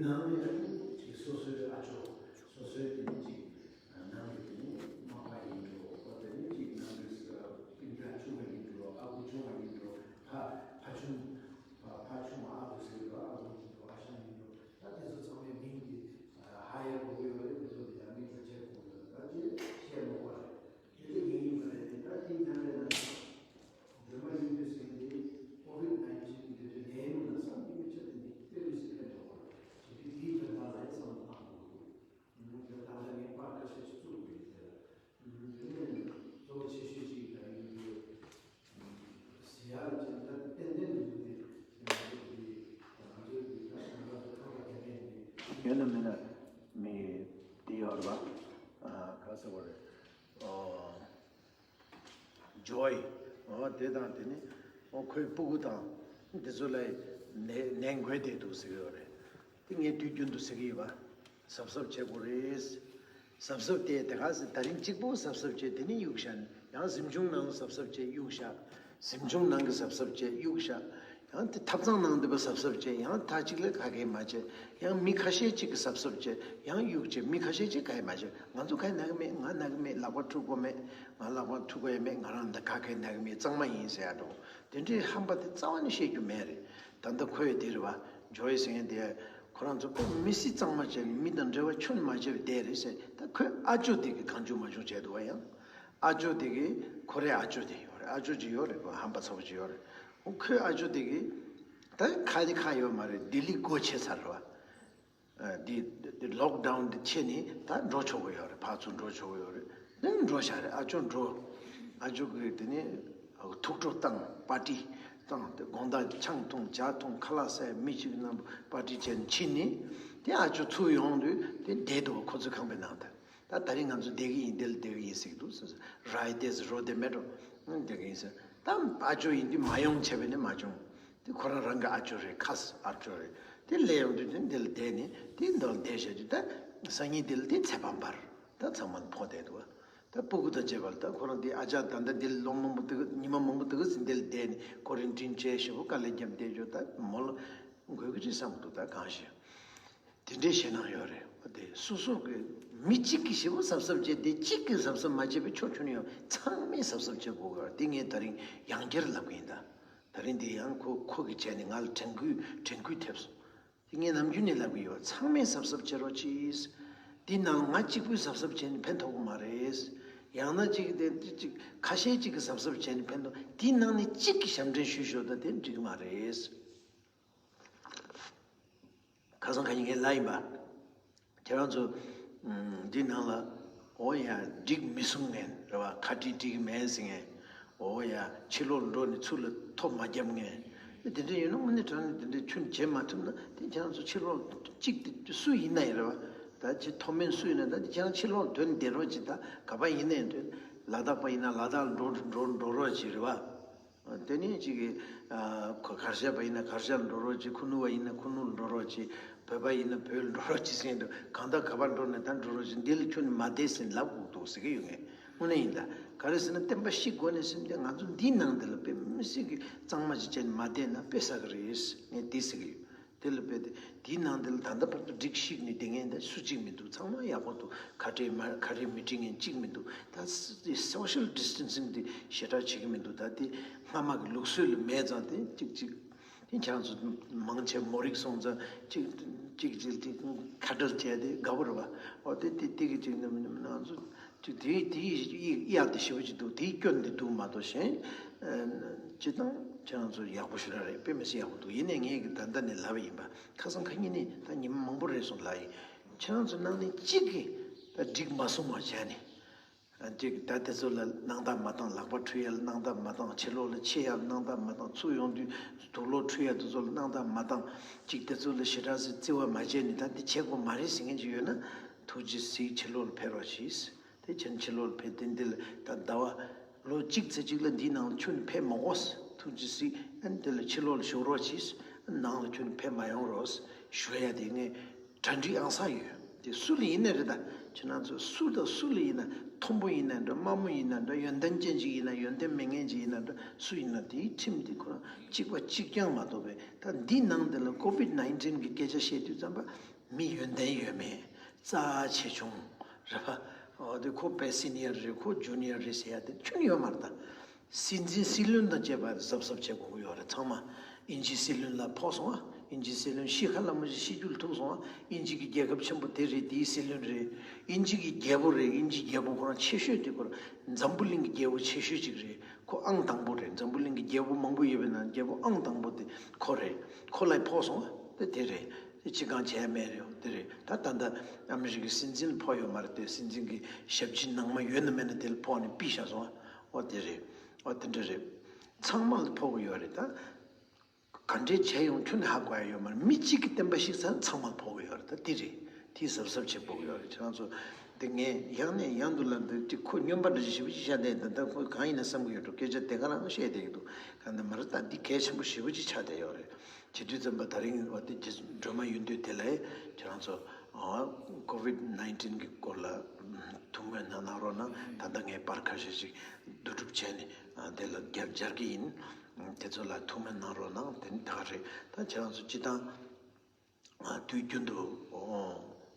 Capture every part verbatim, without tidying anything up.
ནང་ནས་ཅིག་སོ་སོའི་ཨ་ཅོ། སོ་སོའི་དེ་ནི་ཅིག་ནང་གི་དེ་ནི་མ་པ་ཡིན་འགྲོ། ཨོ་དེ་ནི་ཅིག་ནང་གི་སྤུན་ཀྱག་ཆུང་བ་ཡིན་འགྲོ། ཨ་ཁུ་ཆུང་བ་ཡིན་འགྲོ། ཕ་ཕ་ཆུང་ཕ་ཕ་ཆུང་བ་ཨ་ཁུ་ཟེར་འགྲོ། ཨ་ཁུ་ཡིན་འགྲོ། ཨ་ཞང་ཡིན་འགྲོ། ད་དེ་ཚོ་ཚང་མའི་མིང་གི་ཧ་ཡ་གོ་གི་ཡོད་རེད། དེ་ཚོ་དེ་ཡང་མིང་ལ་བྱེད་དགོས་འདུག་ད་ཅི་བཤད་མ་དགོས་རེད། དེ་ཚོ་ཡིན་ཡིན་པ་རེད། ད་དེ་ཡིན་ན་རེད་ན། སྒྲོལ་མ་གཡུ་འབྲུག་ཟེར་མཁན་དེ་ཀོ་ཝིད་ནའིན་ཊིན་གི་དུས་ནད་ཡམས་ལ་སང་གི་མི་ཆ་དེ་ནི་དཔེ་མི་སྲིད་ཕན་ཐོགས་པ་རེད། བྱས་དུས་དེའི་དོན་དག་ལ་ཡང་བསམ་བློ་བཏང་དགོས་ཀྱི་འདུག་ད་ལྟ་ངས་པར་ཁ་ཤས་ཤིག་བཙུགས་དགོས་ཡོད་དེ་ལ། དེ་ནས་གཙོ་བོ་ཆེ་ཤོས་ཅིག་ད་ཡིན་དུས་ཟེར་ཡག་ཅིག་ད་ཏན་ཏན་མི་འདུག་དེ་ང་ཚོའི་དུས་ད་ང་ཚོའི་དུས་ད་ང་ཚོ་ཁ་པར་རྒྱག་མཁན་ནི་ཡོད་ན་མེད་ན་མི་དེ་ཡོད་རེད་པ། ག་ཟེར་བ་རེད། ཨོ། ཇོའི། ཨོ་དེ་དང་དེ་ནི་ཨོ་ཁོའི་སྤུ་གུ་དང་དེ་ཚོ་ལ་ནད་ནད་འགོས་བསྡད་འདུག་ཟེར་གྱི་ཡོད་རེད། དེ་ངས་དུས་རྒྱུན་དུ་ཟེར་གྱི་ཡོད་པ། གཟབ་གཟབ་བྱེད་དགོས་རེད། གཟབ་གཟབ་དེ་དེ་ག་ཟེར་ད་རིང་གཅིག་པོ་གཟབ་གཟབ་བྱས་དེ་ནི་གཡུག་བཞག་ཡང་གཟིམ་ཆུང་ནང་གཟབ་གཟབ་བྱས་གཡུག་བཞག་གཟིམ་ཆུང་ནང་གི་གཟབ་གཟབ་བྱས་གཡུག་བཞག་ཡང་དེ་ཐབ་ཚང་ནང་འདུག་པ་གཟབ་གཟབ་བྱས་ཡང་ད་གཅིག་ལ་ག་གེ་མ་བྱས། ཡང་མི་ཁ་ཤས་གཅིག་གིས་གཟབ་གཟབ་བྱས་ཡང་གཡུག་བྱས་མི་ཁ་ཤས་གཅིག་ག་ཡེ་མ་བྱས། ང་ཚོ་ག་ཡེ་ན་གི་མེད། ང་ན་གི་མེད། ལག་པ་འཁྲུ་དགོས་མེད། ང་ལག་པ་འཁྲུ་དགོས་ཡ་མེད། ང་རང་འདི་ག་གེ་ན་གི་མེད། གཙང་མ་ཡིན་ཟེར་ཡ་འགྲོ། དེ་འདྲའི་ཧམ་པ་དེ་རྩ་བ་ནས་བཤད་རྒྱུ་མེད་རེད། ད་ལྟ་ཁོས་དེ་རེད་བ། ཇོའི་ཟེར་མཁན་དེ་ཁོ་རང་ཚོ་དཔེ་མི་སྲིད་གཙང་མ་བྱས་ནས་མི་དང་འབྲེལ་བ་ཁྱོན་ནས་མ་བྱས་པ་བསྡད་རེད་ཟེར། ད་ཁོའི་ཨ་ཅོ་དེ་གིས་གང་བྱུང་མ་བྱུང་བྱས་འདུག་བ། ཡང་ཨ་ཅོ་དེ་གིས་ཁོ་རའི་ཨ་ཅོ་དེ་ཡོད་རེད། ཨ་ཅོ་ཅིག་ཡོད་རེད། ཁོ་ཧམ་པ་ཚ་པོ་ཅིག་ཡོད་རེད། ཁོའི་ཨ་ཅོ་དེ་གིས་ད་ཁ་དེ་ཁ་ཡོད་མ་རེད། ལྡི་ལི་སྒོ་ཕྱེ་ཚར་རེད་བ། འདི་འདི་ལོག་ཌའུན་འདི་ཕྱེ་ནས་ད་འགྲོ་ཆོག་གི་ཡོད་རེད། ཕར་ཚུར་འགྲོ་ཆོག་གི་ཡོད་རེད། ནི་འགྲོ་བཞག་རེད། ཨ་ཅོ་འགྲོ། ཨ་ཅོ་གིས་དེ་ནས་ཐུགས་སྤྲོ་བཏང་། པར་ཊི་བཏང་། དེ་དགོང་དག་ཆང་འཐུང་ཇ་འཐུང་ཁ་ལག་ཟས། མི་གཅིག་རྣམས་པར་ཊི་བྱས་ནས་ཕྱིན་ནས་དེ་ཨ་ཅོ་ཚུར་ཡོང་དུས་དེ་བསྡད་འདུག་ཁོ་ཚོའི་ཁང་པའི་ནང་དུ། ད་ད་རིང་ང་ཚོ་བསྡད་ཀྱི་ཡིན། འདི་ལ་བསྡད་ཀྱི་ཡིན་ཟེར་གྱི་འདུག་ཟེར། ར་ཡི་ཏེ་ཟེར་རོ་དེ་མེད་འགྲོ། བསྡད་ཀྱི་ཡིན་ཟེར། ད་ཨ་ཅོ་ཡིན་དུས་མ་ཡོང་བྱས་པས་ནི་མ་བྱུང་། དེ་ཁོ་རང་རང་གི་ཨ་ཅོ་རེད། ཁ་ས་ཨ་ཅོ་རེད། དེ་ལས་ཡོང་དུས་དེ་འདི་ལ་བསྡད་ནས་དེ་འདི་ལ་བསྡད་བཞག་དུས་ད་སང་ཉིན་འདི་ལ་དེ་ཚེ་བམ་པར་ད་ཚང་མ་ཕོག་བསྡད་འདུག་ད་སྤུ་གུ་དང་བཅས་པ་ལ་ད་ཁོ་རང་དེ་ཨ་ཅག་ད་ལྟ་འདི་ལ་ལོ་མང་པོ་འདུག་ཉི་མ་མང་པོ་འདུག་ཟིན་འདི་ལ་བསྡད་ནས་ཀོ་རན་ཊིན་བྱས་ཞེ་པོ་དཀའ་ལས་བརྒྱབ་བསྡད་རྒྱུ་ད་མོ་ལ་དགོས་ཀྱི་རེད་བསམ་འདུག་ད་གང་ཤེས། དེ་འདྲའི་ཞེད་སྣང་ཡོད་རེད། འོ་དེ་སོ་སོ་གི་མི་གཅིག་གིས་ཞེ་པོ་གཟབ་གཟབ་བྱས་ཏེ་གཅིག་གིས་གཟབ་གཟབ་མ་བྱས་པའི་ཕྱོགས་ཁྱོན་ནས་ཡོད། ཚང་མས་གཟབ་གཟབ་བྱེད་དགོས་གི་རེད། དེ་ངས་ད་རིང་ཡང་བསྐྱར་ལབ་གི་ཡིན། ད་ད་རིང་འདི་ཡང་ཁོ་ཁོ་གིས་བྱས་ནས་ང་ལ་དྲན་སྐུལ་དྲན་སྐུལ་ཐེབས་སོང་། དེ་ངས་ནམ་རྒྱུན་ནས་ལབ་གི་ཡོད། ཚང་མས་གཟབ་གཟབ་བྱེད་རོགས་གྱིས། འདི་ནང་ང་གཅིག་པུས་གཟབ་གཟབ་བྱས་ནས་ཕན་ཐོགས་གི་མ་རེད། ཡང་ན་གཅིག་དེ་གཅིག་ཁ་ཤས་གཅིག་གིས་གཟབ་གཟབ་བྱས་ནས་ཕན་ཐོགས། དེའི་ནང་ནས་གཅིག་གིས་ཞབས་འདྲེན་ཞུས་ཞོར་ད་དེ་འགྲིག་གི་མ་རེད། ཁ་སང་ཁ་ཉིན་ངའི་ལ་ཡིན་པ། ཁྱེད་རང་ཚོ་ཨམ་འདི་ནང་ལ་འོ་ཡ་འགྲིག་མི་གསུང་མཁན་རེད་བ། ཁ་བྲིས་འགྲིག་མེད་ཟེར་མཁན། འོ་ཡ་ཕྱི་ལོགས་འགྲོ་ནས་ཚུར་ལ་ཐོ་མ་བརྒྱབ་མཁན། དེ་འདྲ་ཡིན་ན་དངོས་གནས་དྲང་གནས་དེ་འདྲ་ཁྱོན་བྱེད་མ་ཐུབ་ན་དེ་ཁྱེད་རང་ཚོ་ཕྱི་ལོགས་གཅིག་དེ་སུ་ཡིན་ན་ཡིན་རེད་བ། ད་ཁྱེད་མཐོ་དམན་སུ་ཡིན་ན་ད་དེ་ཁྱེད་རང་ཕྱི་ལོགས་དོན་བསྡད་རོགས་གྱིས། ད་ག་པ་ཡིན་ན་ཡིན་དོན་ལ་དྭགས་པ་ཡིན་ན་ལ་དྭགས་འགྲོ་འགྲོ་འགྲོ་རོགས་གྱིས་རེད་བ། དེ་ནས་ཅིག་གི་ཨ་ཁ་ཁར་ཤ་པ་ཡིན་ན་ཁར་ཤ་ལ་འགྲོ་རོགས་གྱིས། ཁུ་ནུ་བ་ཡིན་ན་ཁུ་ནུ་ལ་འགྲོ་རོགས་གྱིས། བོད་པ་ཡིན་ན་བོད་ལ་འགྲོ་རོགས་གྱིས་ཟེར་འདུག་གང་ལྟར་ག་པར་འགྲོ་ན་ད་འགྲོ་རོགས་གྱིས། འདི་ལ་ཁྱོན་ནས་མ་བསྡད་ཟེར་ལབ་དགོས་འདུག་ཟེར་གྱི་ཡོད། ངས་དངོས་གནས་ཡིན་ད། ག་རེ་ཟེར་ན་བསྟན་པ་བཤིག་དགོས་ནས་ཟེར་ཏེ་ང་ཚོ་འདིའི་ནང་འདི་ལ་དཔེ་མི་སྲིད་ཀྱི་གཙང་མ་ཅིག་བྱས་ནས་མ་བསྡད་ན་དཔེ་བསགས་ཀྱི་རེད། ངས་འདི་ཟེར་གྱི་ཡོད། དེ་ལ་དཔེ་དེ་དེའི་ནང་དེ་ལ་ད་ལྟ་བར་དུ་སྒྲིག་བཤིག་ནས་བསྡད་མཁན་དེ་སུ་གཅིག་མི་འདུག་ཚང་མ་ཡག་པོ་འདུག་ཁ་བྲལ་མ་ཁ་བྲལ་མི་འགྲིག་མཁན་གཅིག་མི་འདུག་ད་སི་སི་social distancing་དེ་ཞེ་དྲག་བྱེད་ཀྱི་མི་འདུག་ད་དེ་སྔ་མ་གི་ལུགས་སྲོལ་ལ་མེད་ཙང་དེ་གཅིག་གཅིག་དེ་ཁྱེད་རང་ཚོ་མང་ཆེ་མོ་རིག་སོང་ཙང་གཅིག་གཅིག་གཅིག་དེ་ཁ་བྲལ་བྱས་དེ་དགའ་པོ་རེད་བ། འོ་དེ་དེ་དེ་གི་གཅིག་ནམ་ནམ་ང་ཚོ་ཅིག་དེའི་དེའི་གཡག་དེ་ཞེ་པོ་ཅིག་འདུག་དེའི་སྐྱོན་དེ་འདུག་མ་གཏོགས་གཞན་སྤྱི་བཏང་ཁྱེད་རང་ཚོ་ཡག་པོ་ཞེ་དྲག་རེད། དཔེ་མི་སྲིད་ཡག་པོ་འདུག་ཡིན་ནའི་ངས་ཀྱི་ད་ལྟ་ནས་ལབ་པ་ཡིན་པ། ཁ་སང་ཁ་ཉིན་ནས་ད་ཉི་མ་མང་པོ་རེད་སོང་ལབ་ཡིན། ཁྱེད་རང་ཚོ་ནང་ནས་གཅིག་གིས་ད་འགྲིག་མ་སོང་བ་བྱས་ནས་ཨ་གཅིག་ད་དེ་ཚོ་ལ་སྣང་དག་མ་བཏང་། ལག་པ་འཁྲུ་ཡ་ལ་སྣང་དག་མ་བཏང་། ཕྱི་ལོགས་ལ་ཕྱེ་ཡ་ལ་སྣང་དག་མ་བཏང་། ཚུར་ཡོང་དུས་དུག་ལོག་འཁྲུ་ཡ་དེ་ཚོ་ལ་སྣང་དག་མ་བཏང་། གཅིག་དེ་ཚོ་ལ་ཞེ་དྲག་སེ་བརྩི་བ་མ་བྱས་ནས་ད་འདི་བྱེད་དགོས་མ་རེད་ཟེར་མཁན་ཅིག་ཡོད་ན་ཐུགས་རྗེ་གཟིགས་ཕྱི་ལོགས་ལ་ཕེབས་རོགས་གྱིས། དེ་ཕྱིན་ཕྱི་ལོགས་ལ་ཕེབས་ཏེ་འདི་ལ་ད་ཟླ་བ་ལོ་གཅིག་ཙམ་ཅིག་ལ་འདིའི་ནང་ལ་ཁྱོན་ནས་ཕེབས་མ་དགོས། ཐུགས་རྗེ་གཟིགས། ཨ་ནི་དེ་ལ་ཕྱི་ལོགས་ལ་བཞུགས་རོགས་གྱིས། ནང་ལ་ཁྱོན་ནས་ཕེབས་མ་ཡོང་རོགས་ཞུ་ཡ་དེ་ངས་གྲ་སྒྲིག་ཨང་གསར་ཡོད། དེ་སུ་ལ་ཡིན་ན་རེད། ད་ཁྱེད་རང་ཚོ་སུ་དང་སུ་ལ་ཡིན་ན། མཐོན་པོ་ཡིན་ན་འདྲ། དམའ་མོ་ཡིན་ན་འདྲ། ཡོན་ཏན་ཅན་ཅིག་ཡིན་ན་འདྲ། ཡོན་ཏན་མེད་མཁན་ཅིག་ཡིན་ན་འདྲ། སུ་ཡིན་ན་དེའི་ཁྲིམས་དེ་ཁོ་རང་གཅིག་པ་གཅིག་རྐྱང་མ་གཏོགས་པས། ད་འདིའི་ནང་དེ་ལ་ཀོ་ཝིད་ནའིན་ཊིན་གི་སྐད་ཆ་བཤད་དུས་ཙམ་པ། མི་ཡོན་ཏན་ཡོད་མེད། རྩ་ཆེ་ཆུང་། རེད་པ། འོ་དེ་ཁོ་དཔེ་སི་ནི་ཡར་རེད། ཁོ་ཇུ་ནི་ཡར་རེད་ཟེར་ཡ་དེ་ཁྱོན་ཡོད་མ་རེད་ད། སྲིད་འཛིན་སྲིད་བློན་དང་བཅས་པ་གཟབ་གཟབ་བྱེད་དགོས་ཀྱི་ཡོད་རེད། ཚང་མ་དབྱིན་ཇིའི་སྲིད་བློན་ལ་ཕོག་སོང་ཨ། དབྱིན་ཇིའི་སྲིད་བློན་ཤི་ཁ་ལ་མོ་ཞིག་ཤི་རྒྱུ་ལ་ཐུག་སོང་ཨ། དབྱིན་ཇི་གི་རྒྱལ་ཁབ་ཆེན་པོ་དེ་རེད། དེའི་སྲིད་བློན་རེད། དབྱིན་ཇི་གི་རྒྱལ་པོ་རེད། དབྱིན་ཇིའི་རྒྱལ་པོ་ཁོ་རང་ཆེ་ཤོས་དེ་ཁོ་རང་འཛམ་བུ་གླིང་གི་རྒྱལ་པོ་ཆེ་ཤོས་ཅིག་རེད། ཁོ་ཨང་དང་པོ་རེད། འཛམ་བུ་གླིང་གི་རྒྱལ་པོ་མང་པོ་ཡོད་པའི་ནང་རྒྱལ་པོ་ཨང་དང་པོ་དེ་ཁོ་རེད། ཁོ་ལ་ཕོག་སོང་ཨ། དེ་དེ་རེད། དེ་ཅི་གང་བྱས་མེད་རེད། དེ་རེད། ད་ད་ལྟ་ཨ་མི་རི་ཀའི་སྲིད་འཛིན་ལ་ཕོག་ཡོད་མ་རེད་དེ། སྲིད་འཛིན་གྱི་ཞབས་ཕྱི་ནང་མ་ཡོད་ན་མེད་ན་དེ་ལ་ཕོག་ནས་ཕུད་བཞག་སོང་ཨ། འོ་དེ་རེད། འོ་དེ་འདྲ་རེད། ཚང་མ་ལ་ཕོག་གི་ཡོད་རེད་ད། ག་འདྲས་བྱས་ཡོང་ཁྱོན་ནས་ཧ་གོ་ཡ་ཡོད་མ་རེད། མི་གཅིག་གི་བསྟན་པ་བཤིག་ཚར་ན་ཚང་མ་ལ་ཕོག་གི་ཡོད་རེད། ད་དེ་རེད། དེ་གཟབ་གཟབ་བྱེད་དགོས་ཀྱི་ཡོད་རེད། ཁྱེད་རང་ཚོ་དེ་ངས་ཡང་ནས་ཡང་དུ་ལབ་འདི་ཅིག་ཁོ་སྨྱོན་པ་འདྲ་ཞིག་ཞེ་པོ་ཅིག་ཆགས་བསྡད་ཡིན། ད་ལྟ་ཁོ་གང་ཡིན་ན་བསམ་གྱི་ཡོད་འགྲོ། སྐད་ཆ་དེ་ག་རང་བཤད་བསྡད་ཀྱི་འདུག་གང་ལྟར་མ་རེད། ད་འདི་གལ་ཆེན་པོ་ཞེ་པོ་ཅིག་ཆགས་བསྡད་ཡོད་རེད། བྱེད་དུས་ཙམ་པ་ད་རིང་བ་དེ་རྗེས་སུ་སྒྲོལ་མ་ཡོན་ཏན་དེ་ལ་ཁྱེད་རང་ཚོ་ཀོ་ཝིད་ནའིན་ཊིན་གྱི་སྐོར་ལ་ཐུགས་སྨོན་གནང་གནང་རོགས་གནང་། ད་ལྟ་ངས་པར་ཁ་ཤས་ཤིག་བསྡུ་སྒྲུབ་བྱས་ནས་དེ་ལ་སྦྱར་སྦྱར་གྱི་ཡིན། དེ་ཚོ་ལ་ཐུགས་སྨོན་གནང་རོགས་གནང་། དེ་ནི་ད་ག་རེད། ད་ཁྱེད་རང་ཚོ་སྤྱི་བཏང་དུས་རྒྱུན་དུ་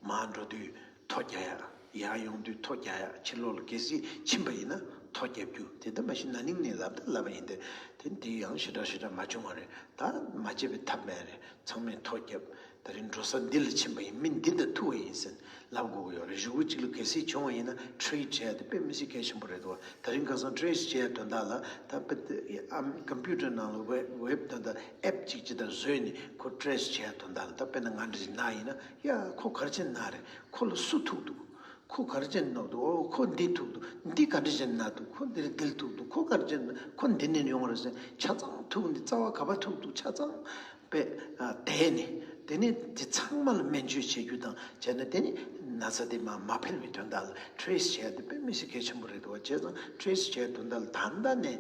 མར་འགྲོ་དུས་ཐོ་རྒྱག་ཡ། ཡར་ཡོང་དུས་ཐོ་རྒྱག་ཡ། ཕྱི་ལོགས་ལ་གལ་སྲིད་ཕྱིན་པ་ཡིན་ན་ཐོ་རྒྱབ་རྒྱུ་དེ་ད་མ་གཞི་ན་ནིང་ནས་ལབ་ད་ལབ་པ་ཡིན་ཏེ། དེ་འདི་ཡང་ཞེ་དྲག་ཞེ་དྲག་མ་བྱུང་བ་རེད། ད་མ་བྱེད་པའི་ཐབས་མེད་རེད། ཚང་མས་ཐོ་རྒྱབ། ད་རིང་འགྲོ་ས་འདི་ལ་ཕྱིན་པ་ཡིན། མི་འདི་དང་ཐུག་པ་ཡིན་ཟེར་ལབ་དགོས་ཀྱི་ཡོད་རེད། གཞུག་གུ་གཅིག་ལ་གལ་སྲིད་བྱུང་བ་ཡིན་ན་ཊི་རེ་ཊི་བྱས་ཏེ་དཔེ་མི་སྲིད་གལ་ཆེན་པོ་རེད་འདུག་ད་རིང་ཁ་སང་ཊི་རེ་ཊི་བྱས་དོན་དག་ལ་ད་དཔེ་ཨམ་ཀམ་པུ་ཊར་ནང་ལ་ཝེབ་ཝེབ་དོན་དག་ཨེབ་གཅིག་ཅི་ལྟར་བཟོས་ནས་ཁོ་ཊི་རེ་ཊི་བྱས་དོན་དག་ལ། ད་དཔེར་ན་ང་འདྲ་ཞིག་ན་ཡིན་ན་ཡ་ཁོ་ག་རེ་བྱས་ན་རེད། ཁོ་ལ་སུ་ཐུག་འདུག་ཁོ་ག་རེ་བྱས་ནོར་འདུག་ཨོ་ཁོ་འདི་ཐུག་འདུག་འདི་ག་འདྲ་བྱས་ན་འདུག་ཁོ་འདིར་འདིར་ཐུག་འདུག་ཁོ་ག་རེ་བྱས་ན་ཁོ་འདི་ནས་ཡོང་བ་རེད་ཟེར། ཆ་ཚང་ཐུག་འདི་རྩ་བ་ག་པར་ཐུག་འདུག་ཆ་ཚང་དཔེ་དེ་ནས་དེ་ནས་དེ་ཚང་མ་ལ་སྨན་བཅོས་བྱེད་རྒྱུ་དང་བྱས་ན་དེ་ནས་ན་ཚ་དེ་མ་མ་འཕེལ་བའི་དོན་དག་ལ་ཊི་རེ་ཊི་བྱས་ཏེ་དཔེ་མི་སྲིད་གལ་ཆེན་པོ་རེད་འདུག་བྱས་ཙང་ཊི་རེ་ཊི་བྱས་དོན་དག་ལ་ད་ལྟ་ནས་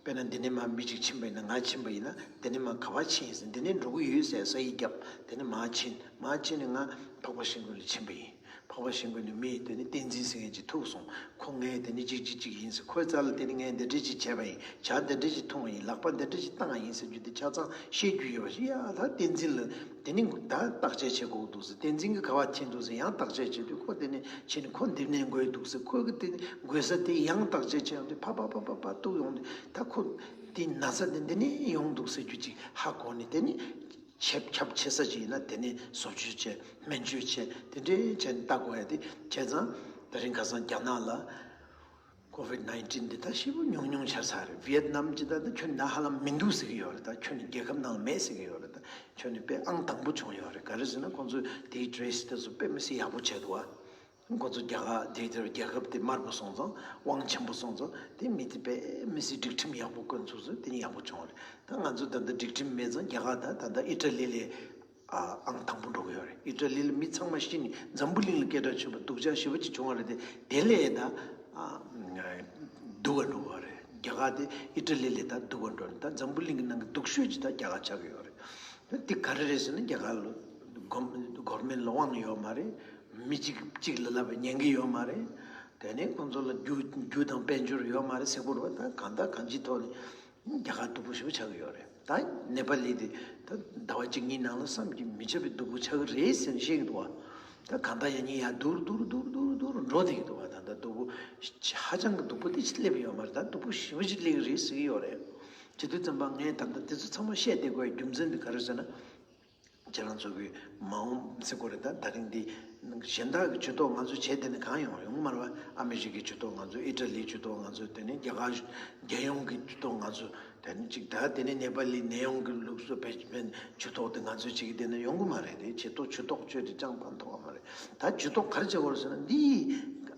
དཔེར་ན་འདི་ནས་མ་མི་གཅིག་ཕྱིན་པ་ཡིན་ན། ང་ཕྱིན་པ་ཡིན་ན་འདི་ནས་མ་ག་པར་ཕྱིན་ཟེར། འདི་ནས་འགྲོ་གི་ཡོད་ཟེར་ས་ཡིག་བརྒྱབ། དེ་ནས་མ་ཕྱིན། མ་ཕྱིན་ནས་ང་འཕགས་པ་ཤིང་ཀུན་ལ་ཕྱིན་པ་ཡིན། འཕགས་པ་ཤིང་ཀུན་ནས་མི་དེ་ནི་བསྟན་འཛིན་ཟེར་མཁན་ཅིག་ཐུག་སོང་། ཁོ་ངའི་དེ་ནི་ཅིག་ཅིག་ཅིག་ཡིན་ཟེར། ཁོའི་རྩ་ལ་དེ་ནི་ངས་འདི་འདྲ་ཅིག་བྱས་པ་ཡིན། ཇ་འདི་འདྲ་ཅིག་འཐུང་བ་ཡིན། ལག་པ་འདི་འདྲ་ཅིག་བཏང་བ་ཡིན་ཟེར་རྒྱུ་དེ་ཆ་ཚང་བཤད་རྒྱུ་ཡོད་པ་ཞིག་ཡ་ད་བསྟན་འཛིན་ལ་དེ་ནི་ད་བརྟག་དཔྱད་བྱེད་དགོས་འདུག་ཟེར། བསྟན་འཛིན་གྱི་ག་པར་ཕྱིན་འདུག་ཟེར་ཡང་བརྟག་དཔྱད་བྱེད་དུས་ཁོ་དེ་ནི་ཕྱིན་ནས་ཁོ་འདི་ནས་འགོས་འདུག་ཟེར། ཁོ་གི་དེ་ནི་འགོས་ས་དེ་ཡང་བརྟག་དཔྱད་བྱེད་ཡོང་དུས་ཕ་ཕ་ཕ་ཕ་ཕ་གཏུག་ཡོང་དུས་ད་ཁོ་དེ་ན་ཚ་དེ་འདི་ནས་ཡོང་འདུག་ཟེར་རྒྱུ་ཅིག་ཧ་གོ་ནས་དེ་ནི། ཆེབ་ཁྱབ་ཆེ་ས་ཅིག་ཡིན་ན་དེ་ནས་བཟོ་བཅོས་བྱས། སྨན་བཅོས་བྱས། དེ་འདྲའི་བྱས་ནས་ལྟ་དགོས་ཡ་དེ་བྱས་ཙང་། དེ་རིང་ཁ་སང་རྒྱ་ནག་ལ་ཀོ་ཝིད་ནའིན་ཊིན་འདི་ད་ཞེ་པོ་ཉུང་ཉུང་ཆགས་ཚར་རེད། ཝི་ཡེད་ནམ་ཅིག་ད་ད་ཁྱོན་ནས་ཧ་ལམ་མི་འདུག་ཟེར་གྱི་ཡོད་རེད། ད་ཁྱོན་ནས་རྒྱལ་ཁབ་ནང་ལ་མེད་ཟེར་གྱི་ཡོད་རེད། ད་ཁྱོན་ནས་དཔེ་ཨང་དང་པོ་བྱུང་ཡོད་རེད། ག་རེ་ཟེར་ན་ཁོང་ཚོས་དེའི་ཊི་རེ་ཊི་དེ་ཚོ་དཔེ་མི་སྲིད་ཡག་པོ་བྱས་འདུག་ཨ། ཁོ་ཚོ་རྒྱ་གར་དེ་དེར་རྒྱལ་ཁབ་དེ་དམར་པོ་སོང་ཙང་དབང་ཆེན་པོ་སོང་ཙང་དེ་མི་དེ་དཔེ་མི་སྲིད་སྒྲིག་ཁྲིམས་ཡག་པོ་བཀོད་ཚུགས་ཚུལ་དེ་ནི་ཡག་པོ་བྱུང་བ་རེད། ད་ང་ཚོ་ད་ལྟ་སྒྲིག་ཁྲིམས་མེད་ཙང་རྒྱ་གར་ད་ད་ལྟ་ཨི་ཊ་ལི་ལས་ཨང་དང་པོ་འགྲོ་གི་ཡོད་རེད། ཨི་ཊ་ལི་ལ་མི་ཚང་མ་ཤི་ནས་འཛམ་བུ་གླིང་ལ་སྐད་གྲགས་ཆོད་པ་སྡུག་ཅག་ཞེ་པོ་ཅིག་བྱུང་བ་རེད་དེ། དེ་ལས་ད་སྡུག་ག་འགྲོ་གི་ཡོད་རེད། རྒྱ་གར་དེ་ཨི་ཊ་ལི་ལས་ད་སྡུག་ག་འགྲོ་ནས་ད་འཛམ་བུ་གླིང་གི་ནང་གི་སྡུག་ཤོས་ཅིག་ད་རྒྱ་གར་ཆགས་ཀྱི་ཡོད་རེད། དེ་ག་རེ་རེད་ཟེར་ན་རྒྱ་གར་ལ་གོ་གོར་མེན་ལ་དབང་ཡོད་མ་རེད། མི་གཅིག་གཅིག་ལ་ལབ་པའི་ཉན་གི་ཡོད་མ་རེད། དེ་ནས་ཁོང་ཚོ་ལ་རྒྱུ་རྒྱུ་དང་དཔལ་འབྱོར་ཡོད་མ་རེད་ཟེར་གོ་རེད་པ། ད་གང་ལྟར་གང་ཅིའི་ཐོག་ནས་རྒྱ་གར་སྡུག་པོ་ཞེ་པོ་ཆགས་ཀྱི་ཡོད་རེད། ད་ནེ་པ་ལི་དེ་ད་ཟླ་བ་གཅིག་གཉིས་ནང་ལ་བསམ་གྱིས་མི་ཁྱབ་པའི་སྡུག་པོ་ཆགས་ཀྱི་རེད་ཟེར་ནས་བཤད་ཀྱི་འདུག་བ། ད་གང་ལྟར་ཡང་ཉིན་ཡར་སྡུག་རུ་སྡུག་རུ་སྡུག་རུ་སྡུག་རུ་འགྲོ་བསྡད་ཀྱི་འདུག་བ། ད་ལྟ་སྡུག་པོ་ཧ་ཅང་གི་སྡུག་པོ་དེ་ཅིག་སླེབས་ཡོད་མ་རེད། ད་སྡུག་པོ་ཞེ་པོ་ཅིག་སླེབས་ཀྱི་རེད་ཟེར་གྱི་ཡོད་རེད། བྱེད་དུས་ཙམ་པ་ངས་ད་ལྟ་དེ་ཚོ་ཚང་མ་བཤད་བསྡད་དགོས་པའི་རྒྱུ་མཚན་དེ་ག་རེ་ཟེར་ན། ཁྱེད་རང་ཚོ་གི་མ་འོངས་ཟེར་དགོས་རེད། ད་ད་རིང་འདི་གཞན་དག་གི་ཇུས་གཏོགས་ང་ཚོ་བྱས་བསྡད་ན་གང་ཡོང་ཡོང་གི་མ་རེད་པ། ཨ་མི་རི་ཀའི་ཇུས་གཏོགས་ང་ཚོ། ཨི་ཊ་ལིའི་ཇུས་གཏོགས་ང་ཚོ། དེ་ནས་རྒྱ་གར་རྒྱལ་ཡོངས་ཀྱི་ཇུས་གཏོགས་ང་ཚོ། དེ་ནས་ཅིག་ད་དེ་ནས་ནེ་པ་ལི་ནད་ཡོང་གི་ལུགས་སྲོལ་བེད་སྤྱོད་ཇུས་གཏོགས་དེ་ང་ཚོས་བྱེད་ཀྱི་བསྡད་ན་ཡོང་གི་མ་རེད་དེ། ཇུས་གཏོགས་ཇུས་གཏོགས་བཅོས་ཏེ་ཅང་ཕན་ཐོགས་པ་མ་རེད། ད་ཇུས་གཏོགས་ག་རེ་བྱེད་དགོས་རེད་ཟེར་ན། འདི་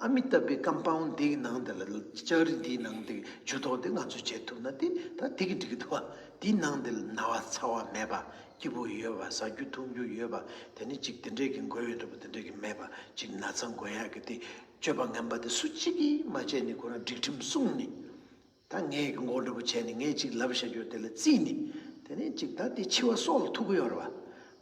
ཨ་མི་ཏཱབ་པའི་ཀམ་པའུན་འདི་གི་ནང་དེ་ལ་ལྕགས་རི་འདིའི་ནང་དེ་ཇུས་གཏོགས་དེ་ང་ཚོས་བྱེད་ཐུབ་ན་དེ་ད་དེ་གི་འགྲིག་གི་འདུག་བ། དེའི་ནང་དེ་ལ་ན་བ་ཚ་བ་མེད་པ། སྐྱིད་པོ་ཡོད་པ། ཟ་རྒྱུ་འཐུང་རྒྱུ་ཡོད་པ། དེ་ནི་ཅིག་དེ་འདྲས་ཀྱི་འགོས་ཡོད་འདྲ་པོ་དེ་འདྲས་ཀྱི་མེད་པ། ཅིག་ན་ཚ་འགོས་ཡག་གི་དེ་སྤྱོད་པ་ངན་པ་དེ་སུ་གཅིག་གིས་མ་བྱས་ནས་ཁོ་རང་སྒྲིག་ཁྲིམས་བསྲུངས་ནས། ད་ངས་ཀྱི་མགོ་འདྲ་པོ་བྱས་ནས་ངས་ཅིག་ལབ་བཞག་རྒྱུ་དེ་ལ་བརྩིས་ནས། དེ་ནས་ཅིག་ད་དེ་འཆི་བ་སྲོག་ལ་ཐུག་གི་ཡོད་རེད་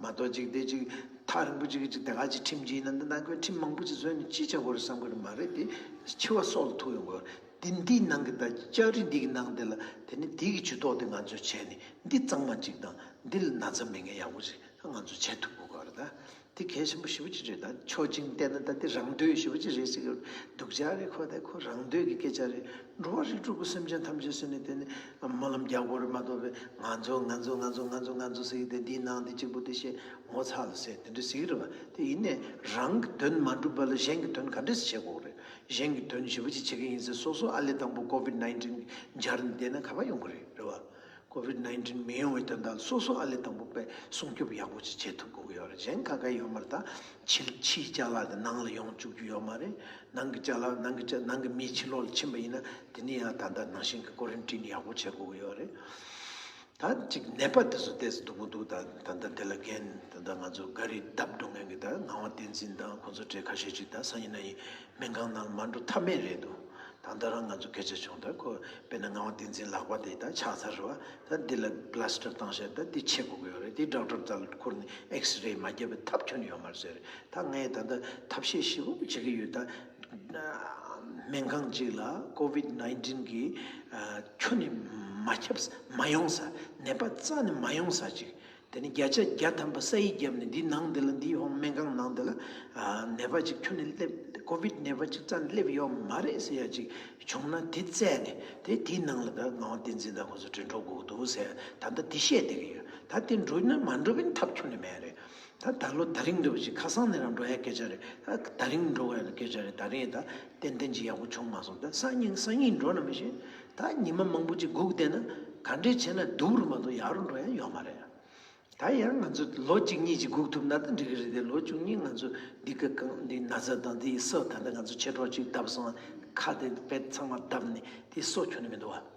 བ། མ་གཏོགས་ཅིག་དེ་ཅིག་ཐག་རིང་པོ་ཅིག་གི་ཅིག་དེ་ག་ཅིག་ཁྲིམས་ཅིག་ཡིན་ན་འདི་ནང་ཁོས་ཁྲིམས་མང་པོ་ཅིག་བཟོས་ནས་ཅི་བྱ་དགོས་རེད་བསམ་གི་རེད་མ་རེད་དེ། འཆི་བ་སྲོག་ལ་ཐུག་ཡོང་གི་ཡོད་རེད། དེ་འདིའི་ནང་གི་ད་ལྕགས་རི་འདི་གི་ནང་དེ་ལ་དེ་ནི་འདི་གི་ཇུས་གཏོགས་དེ་ང་ཚོས་བྱས་ནས་འདི་གཙང་མ་ཅིག་དང་འདི་ལ་ན་ཚ་མེད་མཁན་ཡག་པོ་ཅིག་ད་ང་ཚོས་བྱེད་ཐུབ་དགོས་ཀྱི་རེད་ད། དེ་གལ་ཆེན་པོ་ཞེ་པོ་ཅིག་རེད། ད་ཕྱོགས་གཅིག་ནས་བལྟས་ན་ད་དེ་རང་འདོད་ཞེ་པོ་ཅིག་རེད་ཟེར་གི་རེད། སྡུག་ཅག་རེད། ཁོ་དེ་ཁོ་རང་འདོད་ཀྱི་སྐད་ཆ་རེད། འགྲོ་བ་རིགས་དྲུག་གི་སེམས་ཅན་ཐམས་ཅད་ཟེར་ནས་དེ་ནི་སྨོན་ལམ་རྒྱག་དགོས་རེད་མ་གཏོགས་པས། ང་ཚོ་ང་ཚོ་ང་ཚོ་ང་ཚོ་ང་ཚོ་ཟེར་གི་དེ་འདིའི་ནང་དེ་གཅིག་པུ་དེ་བཤད་ངོ་ཚ་ལ་ཟེར་དེ་འདྲ་ཟེར་གི་རེད་པ། དེ་ཡིན་ནས་རང་གི་དོན་མ་འགྲུབ་པ་ལ་གཞན་གྱི་དོན་ག་འདྲས་བྱེད་དགོས་རེད། གཞན་གྱི་དོན་ཞེ་པོ་ཅིག་བྱེད་ཀྱི་ཡིན་ཟེར། སོ་སོ་ཨ་ལས་དང་པོ་ཀོ་ཝིད་ནའིན་ཊིན་འབྱར་ནས་བསྡད་ན་ག་པར་ཡོང་གི་རེད། རེད་པ། ཀོ་ཝིད་ནའིན་ཊིན་མི་ཡོང་བའི་དོན་དག་ལ་སོ་སོ་ཨ་ལས་དང་པོ་པས་སྲུང་སྐྱོབ་ཡག་པོ་ཅིག་བྱེད་ཐུབ་དགོས་ཀྱི་ཡོད་རེད། གཞན་ག་ག་ཡོད་མ་རེད། ད་ཕྱི་ཕྱིའི་ཅ་ལག་དེ་ནང་ལ་ཡོང་བཅུག་རྒྱུ་ཡོད་མ་རེད། ནང་གི་ཅ་ལག་ནང་གི་ཅ་ནང་གི་མི་ཕྱི་ལོགས་ལ་ཕྱིན་པ་ཡིན་ན་དེ་ནི་ཡང་ད་ལྟ་ནང་བཞིན་གྱི་ཀོ་རན་ཊིན་ཡག་པོ་བྱེད་དགོས་ཀྱི་ཡོད་རེད། ད་ཅིག་ནད་པ་དེ་ཚོ་ཏོག་ཙམ་སྡུག་པོ་འདུག་ད་ད་ལྟ་དེ་ལ་འགན་ད་ལྟ་ང་ཚོ་ག་རེ་བརྡབ་འགྲོ་མཁན་གྱི་ད་ངག་དབང་བསྟན་འཛིན་དང་ཁོང་ཚོ་གྲས་ཁ་ཤས་ཅིག་ད་སང་ཉིན་གནངས་ཉིན་སྨན་ཁང་ནང་ལ་མ་འགྲོ་ཐབས་མེད་རེད་འདུག་ད་ལྟ་རང་ང་ཚོ་སྐད་ཆ་བྱུང་། ད་ཁོ་དཔེར་ན་ངག་དབང་བསྟན་འཛིན་ལག་པ་དེ་ད་ཆག་ཚར་རེད་པ། ད་འདི་ལ་པ་ལ་སི་ཊར་བཏང་བྱས་ད་འདི་ཕྱེ་དགོས་ཀྱི་ཡོད་རེད། འདི་ཌོག་ཊར་རྩ་ལ་ཁུར་ནས་ཨེགས་རེ་མ་བརྒྱབ་པའི་ཐབས་ཁྱོན་ནས་ཡོད་མ་རེད་ཟེར། ད་ངས་ད་ལྟ་ཐབས་ཤེས་ཞེ་པོ་བྱེད་ཀྱི་ཡོད། ད་སྨན་ཁང་གཅིག་ལ་ཀོ་ཝིད་ནའིན་ཊིན་གྱི་ཁྱོན་ནས་མ་ཁྱབ་མ་ཡོང་ས། ནད་པ་རྩ་ནས་མ་ཡོང་ས་ཅིག་དེ་ནི་བརྒྱ་ཆ་བརྒྱ་ཐམ་པ་ས་ཡིག་བརྒྱབ་ནས་འདི་ནང་འདི་ལ་འདི་ཧོང་སྨན་ཁང་ནང་འདི་ལ་ནད་པ་ཅིག་ཁྱོན་ནས་སླེབས། ཀོ་ཝིད་ནད་པ་ཅིག་རྩ་ནས་སླེབས་ཡོད་མ་རེད་ཟེར་ཡ་ཅིག་བྱུང་ན་དེ་བཙལ་ནས་དེ་དེའི་ནང་ལ་ད་ངག་དབང་བསྟན་འཛིན་དང་ཁོ་ཚོ་དྲིལ་འགྲོ་དགོས་འདུག་ཟེར་ད་ལྟ་དེ་བཤད་བསྡད་ཀྱི་ཡོད། ད་དེ་འགྲོ་ན་མ་འགྲོ་བའི་ཐབས་ཁྱོན་ནས་མེད་རེད། ད་ད་ལོ་ད་རིང་འགྲོ་ཞིག་ཁ་སང་ནས་རང་འགྲོ་ཡ་སྐད་ཆ་རེད། ད་ད་རིང་འགྲོ་བ་ཡ་སྐད་ཆ་རེད། ད་རིང་ད་ཏན་ཏན་ཅིག་ཡག་པོ་བྱུང་མ་སོང་། ད་སང་ཉིན་སང་ཉིན་འགྲོ་ན་མི་ཤེས། ད་ཉི་མ་མང་པོ་ཅིག་སྒུག་བསྡད་ན་ག་འདྲས་བྱས་ན་སྡུག་རུ་མ་གཏོགས་ཡག་རུ་འགྲོ་ཡ་ཡོད་མ་རེད། ད་ཡང་ང་ཚོ་ལོ་གཅིག་གཉིས་ཅིག་སྒུག་ཐུབ་ན་ད་འགྲིག་གི་རེད་དེ། ལོ་བཅུ་གཉིས་ང་ཚོ་འདི་ག་གང་འདི་ན་ཚ་དང་འདི་ས་ད་ལྟ་ང་ཚོ་མཆེད་གྲོགས་ཅིག་བརྡབས་སོང་། ཁ་དེ་པད་ཚང་མ་བརྡབས་ནས་དེ་སོ་ཁྱོན་ནས་མི་འདུག་བ།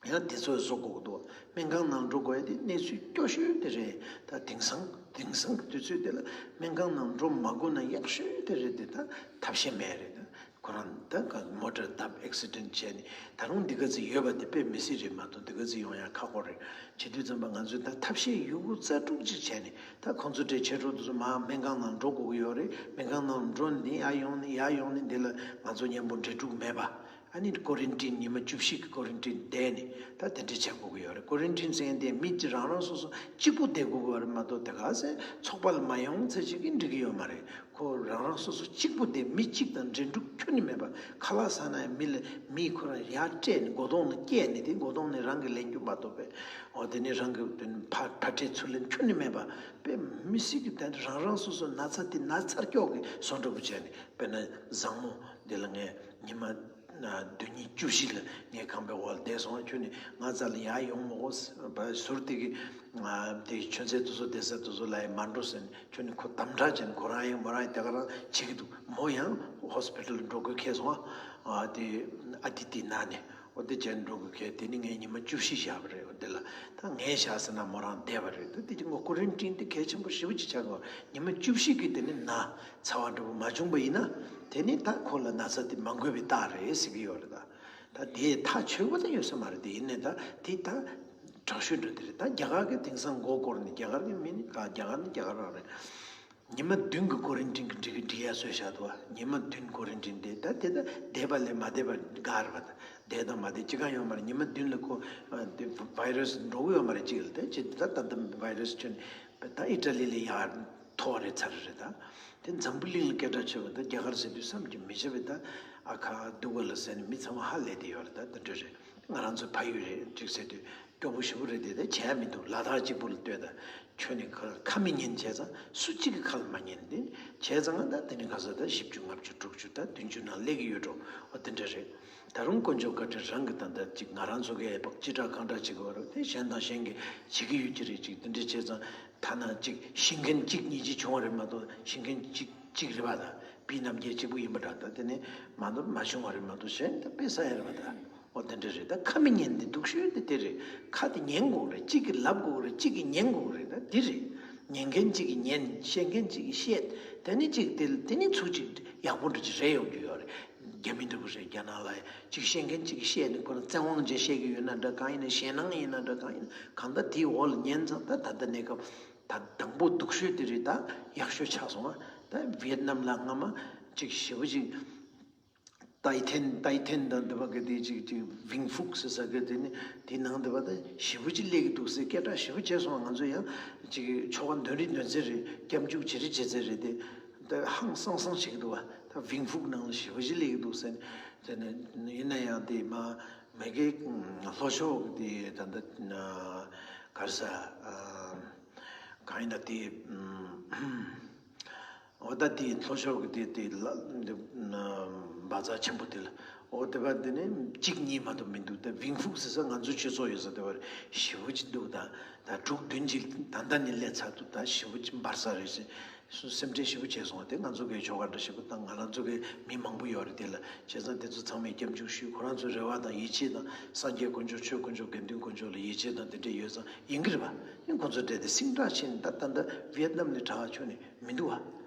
ཡང་དེ་ཚོ་བཟོ་དགོས་ཀྱི་འདུག་སྨན་ཁང་ནང་འགྲོ་དགོས་ཡ་དེ་གནས་ཚུལ་སྐྱོ་ཤོས་དེ་རེད། ད་དེང་སང་དེང་སང་གི་དུས་ཚོད་དེ་ལ་སྨན་ཁང་ནང་འགྲོ་མ་དགོས་ན་ཡག་ཤོས་དེ་རེད་དེ། ད་ཐབས་ཤེས་མེད་རེད། ད་ཁོ་རང་ད་ག་མོ་ཊར་བརྡབས་ཨེག་སི་ཌེན་ཊི་བྱས་ནས་ད་རུང་འདི་ག་ཚོད་ཡོད་པ་དེ་དཔེ་མི་སྲིད་རེད་མ་གཏོགས་འདི་ག་ཚོད་ཡོང་ཡ་ཁག་པོ་རེད། བྱེད་དུས་ཙམ་པ་ང་ཚོས་ད་ཐབས་ཤེས་ཡོད་རྒུ་རྩལ་སྤྲུགས་ཅིག་བྱས་ནས་ད་ཁོང་ཚོ་གྲས་མཆེད་གྲོགས་དེ་ཚོ་མར་སྨན་ཁང་ནང་འགྲོ་དགོས་ཀྱི་ཡོད་རེད། སྨན་ཁང་ནང་འགྲོ་ནས་ཡར་ཡོང་ནས་ཡར་ཡོང་ནས་འདི་ལ་ང་ཚོ་མཉམ་པོ་འབྲེལ་གཏུག་མེད་པ། ཨ་ནི་ཀོ་རན་ཊིན་ཉི་མ་བཅུ་བཞི་གི་ཀོ་རན་ཊིན་བསྡད་ནས་ད་དེ་འདྲ་བྱེད་དགོས་ཀྱི་ཡོད་རེད། ཀོ་རན་ཊིན་ཟེར་མཁན་དེ་མི་གཅིག་རང་རང་སོ་སོ་གཅིག་པུ་བསྡད་དགོས་ཀྱི་ཡོད་རེད་མ་གཏོགས་དེ་ག་ཚོད་ཚོགས་པ་ལ་མ་ཡོང་ཚེ་གཅིག་གིས་འགྲིག་གི་ཡོད་མ་རེད། ཁོ་རང་རང་སོ་སོ་གཅིག་པུ་བསྡད། མི་གཅིག་དང་འབྲེལ་འདྲིས་ཁྱོན་ནས་མེད་པ། ཁ་ལག་ཟ་ན་ཡང་མི་ལ་མིས་ཁོ་རང་ཡར་སྤྲད་ནས་སྒོ་གདོང་ནས་བསྐྱལ་ནས་དེ་སྒོ་གདོང་ནས་རང་གིས་ལེན་རྒྱུ་མ་གཏོགས་པས། འོ་དེ་ནས་རང་གི་དེ་ཕ་ཕ་སྤྲད་ཚུར་ལེན་ཁྱོན་ནས་མེད་པ། དཔེ་མི་སྲིད་ཀྱི་དེ་རང་རང་སོ་སོ་ན་ཚ་དེ་ན་ཚ་སྐྱོག་གི་བཟོ་འདྲ་པོ་བྱས་ནས། དཔེར་ན་བཟང་མོ་འདི་ལ་ངས་ཉི་མ་ན་བདུན་ཉིན་བཅུ་བཞི་ལ་ངས་ཁང་པའི་འོག་ལ་བསྡད་སོང་། ཁྱོད་ནི་ང་རྩ་ལ་ཡར་ཡོང་མ་དགོས། བ་ཟུར་དེ་གི་ང་དེ་ཆུ་ཚོད་དེ་ཚོ་བསྡད་ས་དེ་ཚོ་ལ་ཡང་མ་འགྲོ་ཟེར་ནས། ཁྱོད་ནི་ཁོ་དམ་དྲག་བྱས་ནས་ཁོ་རང་ཡང་མོ་རང་ཡང་དེ་ག་རང་བྱེད་ཀྱི་འདུག་མོ་ཡང་ཧོ་སི་པི་ཊལ་འགྲོ་དགོས་ཁེལ་སོང་། ཨ་དེ་ཨ་དི་ཏི་ན་ནས་འོ་དེ་བྱས་ནས་འགྲོ་དགོས་ཁེལ། དེ་ནི་ངས་ཉི་མ་བཅུ་བཞི་བཞག་པ་རེད། འོ་དེ་ལ་ད་ངས་བཞག་ཟེར་ན་མོ་རང་བསྡད་པ་རེད། ད་དེ་གི་ངོ་ཀོ་རན་ཊིན་དེ་གལ་ཆེན་པོ་ཞེ་པོ་ཅིག་ཆགས་ཀྱི་ཡོད་རེད། ཉི་མ་བཅུ་བཞི་གི་དེ་ནི་ན་ཚ་བ་འདྲ་པོ་མ་བྱུང་པ་ཡིན་ན་དེ་ནི་ད་ཁོ་ལ་ན་ཚ་དེ་མ་འགོས་པའི་རྟགས་རེད་ཟེར་གྱི་ཡོད་རེད། ད་ད་དེ་ཐག་ཆོད་པོ་ད་ཡོད་ས་མ་རེད། དེ་ཡིན་ནའི་ད་དེ་ད་དྲག་ཤོས་འདྲ་དེ་རེད། ད་རྒྱ་གར་གྱི་དེང་སང་མགོ་སྐོར་ནས་རྒྱ་གར་གྱི་མི་ནི་ག་རྒྱ་གར་ནི་རྒྱ་གར་རང་རེད། ཉི་མ་བདུན་གྱི་ཀོ་རན་ཊིན་གྱི་འགྲིག་གི་འགྲིག་ཡ་བཟོས་བཞག་འདུག་བ། ཉི་མ་བདུན་ཀོ་རན་ཊིན་དེ་ད་དེ་ད་བསྡད་པ་ལས་མ་བསྡད་པ་དགའ་རེད་པ། ད་བསྡད་དང་མ་བསྡད་ཅི་གང་ཡོད་མ་རེད། ཉི་མ་བདུན་ལ་ཁོ་ཨ་དེ་བྷའི་རས་འགྲོ་གི་ཡོད་མ་རེད། ཅིག་ལ་ད་ཅི་ད་ད་ད་བྷའི་རས་ཁྱོན་ད་ཨི་ཊ་ལི་ལ་ཡར་ཐོ་རེ་ཚར་རེད། ད་དེ་འཛམ་བུ་གླིང་ལ་སྐད་གྲགས་ཆེ་བ་ད་རྒྱ་གར་ཟེར་དུས་བསམ་གྱིས་མི་ཁྱབ་པའི་ད་ཨ་ཁ་སྡུག་ག་ལ་ཟེར་ནས་མི་ཚང་མ་ཧ་ལས་བསྡད་ཡོད་རེད། ད་དེ་འདྲ་རེད། ང་རང་ཚོའི་ཕ་ཡུལ་རེད་ཅིག་ཟེར་དུས་སྐྱོ་པོ་ཞེ་པོ་རེད་དེ། ད་བྱས་མི་འདུག་ལ་དྭགས་གཅིག་པུ་ལ་ལྟོས་དང་། ཁྱོད་ནི་ཁ་ཁ་མི་ཉན་བྱས་ཙང་སུ་གཅིག་གི་ཁ་ལ་མ་ཉན་དེ། བྱས་ཙང་ད་དེ་ནི་ག་ས་ད་བཞི་བཅུ་ལྔ་བཅུ་དྲུག་ཅུ་ད་བདུན་ཅུ་ནང་སླེབས་ཀྱི་ཡོད་འགྲོ། འོ་དེ་འདྲ་རེད། ད་རུང་དཀོན་མཆོག་བཀའ་དྲིན་རང་གི་ད་ལྟ་ཅིག་ང་རང་ཚོ་གི་ཨེ་པག་ཅི་དྲག་གང་དྲག་བྱེད་དགོས་རེད་དེ། གཞན་དང་གཞན་གྱིས་བྱེད་ཀྱི་ཡོད་ཀྱི་རེད། ཅིག་དེ་འདྲ་བྱས་ཙང་ཐ་ན་ཅིག་ཤི་མཁན་གཅིག་གཉིས་ཅིག་བྱུང་བ་རེད་མ་གཏོགས་ཤི་མཁན་གཅིག་གཅིག་རེད་པ། ད་བི་རྣམ་རྒྱལ་གཅིག་པུ་ཡིན་པ་འདྲ། ད་དེ་ནི་མ་གཏོགས་མ་བྱུང་བ་རེད་མ་གཏོགས་གཞན་ད་དཔེ་ས་ཡ་རེད་པ། ད་འོ་དེ་འདྲ་རེད། ད་ཁ་མི་ཉན་དེ་སྡུག་ཤོས་དེ་དེ་རེད། ཁ་དེ་ཉན་དགོས་རེད། གཅིག་གིས་ལབ་དགོས་རེད། གཅིག་གིས་ཉན་དགོས་རེད། ད་འདི་རེད། ཉན་མཁན་གཅིག་གིས་ཉན། བཤད་མཁན་གཅིག་གིས་བཤད། དེ་ནི་གཅིག་དེ་དེ་ནི་ཚུར་གཅིག་ཡག་པོ་འདྲ་ཅིག་རེད་ཡོང་རྒྱུ་ཡོད་རེད། རྒྱ་མི་འདྲ་པོ་རེད། རྒྱ་ནག་ལ་གཅིག་བཤད་མཁན་གཅིག་གིས་བཤད་ནས་ཁོ་རང་བཙན་དབང་བྱས་བཤད་ཀྱི་ཡོད་ན་འདྲ་གང་ཡིན་ན་ཞེད་སྣང་ཡིན་ན་འདྲ་གང་ཡིན་ན་གང་ལྟར་དེའི་འོག་ལ་ཉན་ཙང་ད་ད་ལྟ་གནས་སྐབས་ད་དང་པོ་སྡུག་ཤོས་དེ་རེད། ད་ཡག་ཤོས་ཆགས་སོང་ཨ། ད་ཝི་ཡེད་ནམ་ལ་སྔ་མ་གཅིག་ཞེ་པོ་ཅིག་ཏའི་ཐན་ཏའི་ཐན་དང་འདི་པ་གི་དེ་ཅིག་ཅིག་ཝིང་ཧྥུག་ཟེར་ས་གི་དེ་ནི་དེའི་ནང་འདི་པ་དེ་ཞེ་པོ་ཅིག་སླེབས་ཀྱི་འདུག་ཟེར་སྐད་གྲགས་ཞེ་པོ་བྱས་སོང་། ང་ཚོ་ཡང་ཅིག་ཆོ་ག་འདོན་རིགས་འདོན་ཚད་རེད། སྐྱབས་འཇུག་བྱེད་རིགས་བྱེད་ཚད་རེད། དེ་དེ་ཧང་སང་སང་བྱེད་ཀྱི་འདུག་བ། ད་ཝིང་ཧྥུག་ནང་ལ་ཞེ་པོ་ཅིག་སླེབས་ཀྱི་འདུག་ཟེར་ནས་དེ་ནི་ཡིན་ན་ཡང་དེ་མ་མ་གི་ལྷོ་ཕྱོགས་ཀྱི་དེ་ད་ལྟ་ག་རེ་ཟ་གང་ཡིན་ན་དེ། འོ་ད་དེའི་ལྷོ་ཕྱོགས་ཀྱི་དེ་དེ་ལ་འདི་ན་བཛྲ་ཆེན་པོ་དེ་ལ། འོ་དེ་བ་འདི་ནི་གཅིག་གཉིས་མ་གཏོགས་མི་འདུག་ད་ཝིང་ཧྥུག་ཟེར་ས་ང་ཚོའི་ཆོས་ཚོགས་ཡོད་ས་དེ་བར་ཞེ་པོ་ཅིག་འདུག་ད་ད་དྲུག་བདུན་ཅིག་ད་ལྟ་ནས་སླེབས་ཚར་འདུག་ད་ཞེ་པོ་ཅིག་འབར་ས་རེད་ཟེར། སེམས་ཁྲལ་ཞེ་པོ་བྱས་སོང་བ། དེ་ང་ཚོ་གི་ཆོ་ག་འདྲ་ཞེ་པོ་དང་ང་རང་ཚོ་གི་མི་མང་པོ་ཡོད་རེད། དེ་ལ་བྱས་ཙང་དེ་ཚོ་ཚང་མས་སྐྱབས་འཇུག་ཞུས། ཁོ་རང་ཚོའི་རེ་བ་དང་ཡིད་ཆེས་དང་སངས་རྒྱས་དཀོན་མཆོག་ཆོས་དཀོན་མཆོག་དགེ་འདུན་དཀོན་མཆོག་ལ་ཡིད་ཆེས་དང་དེ་འདྲ་ཡོད་ཙང་ཡིན་གྱི་རེད་པ། ཡིན་ཁོ་ཚོ་འདྲ་དེ་སིང་ཏྲག་ཕྱིན་ད་ད་ལྟ་ཝི་ཡེད་ནམ་ནས་དྲག་ཆོག་ནི་མི་འདུག་བ།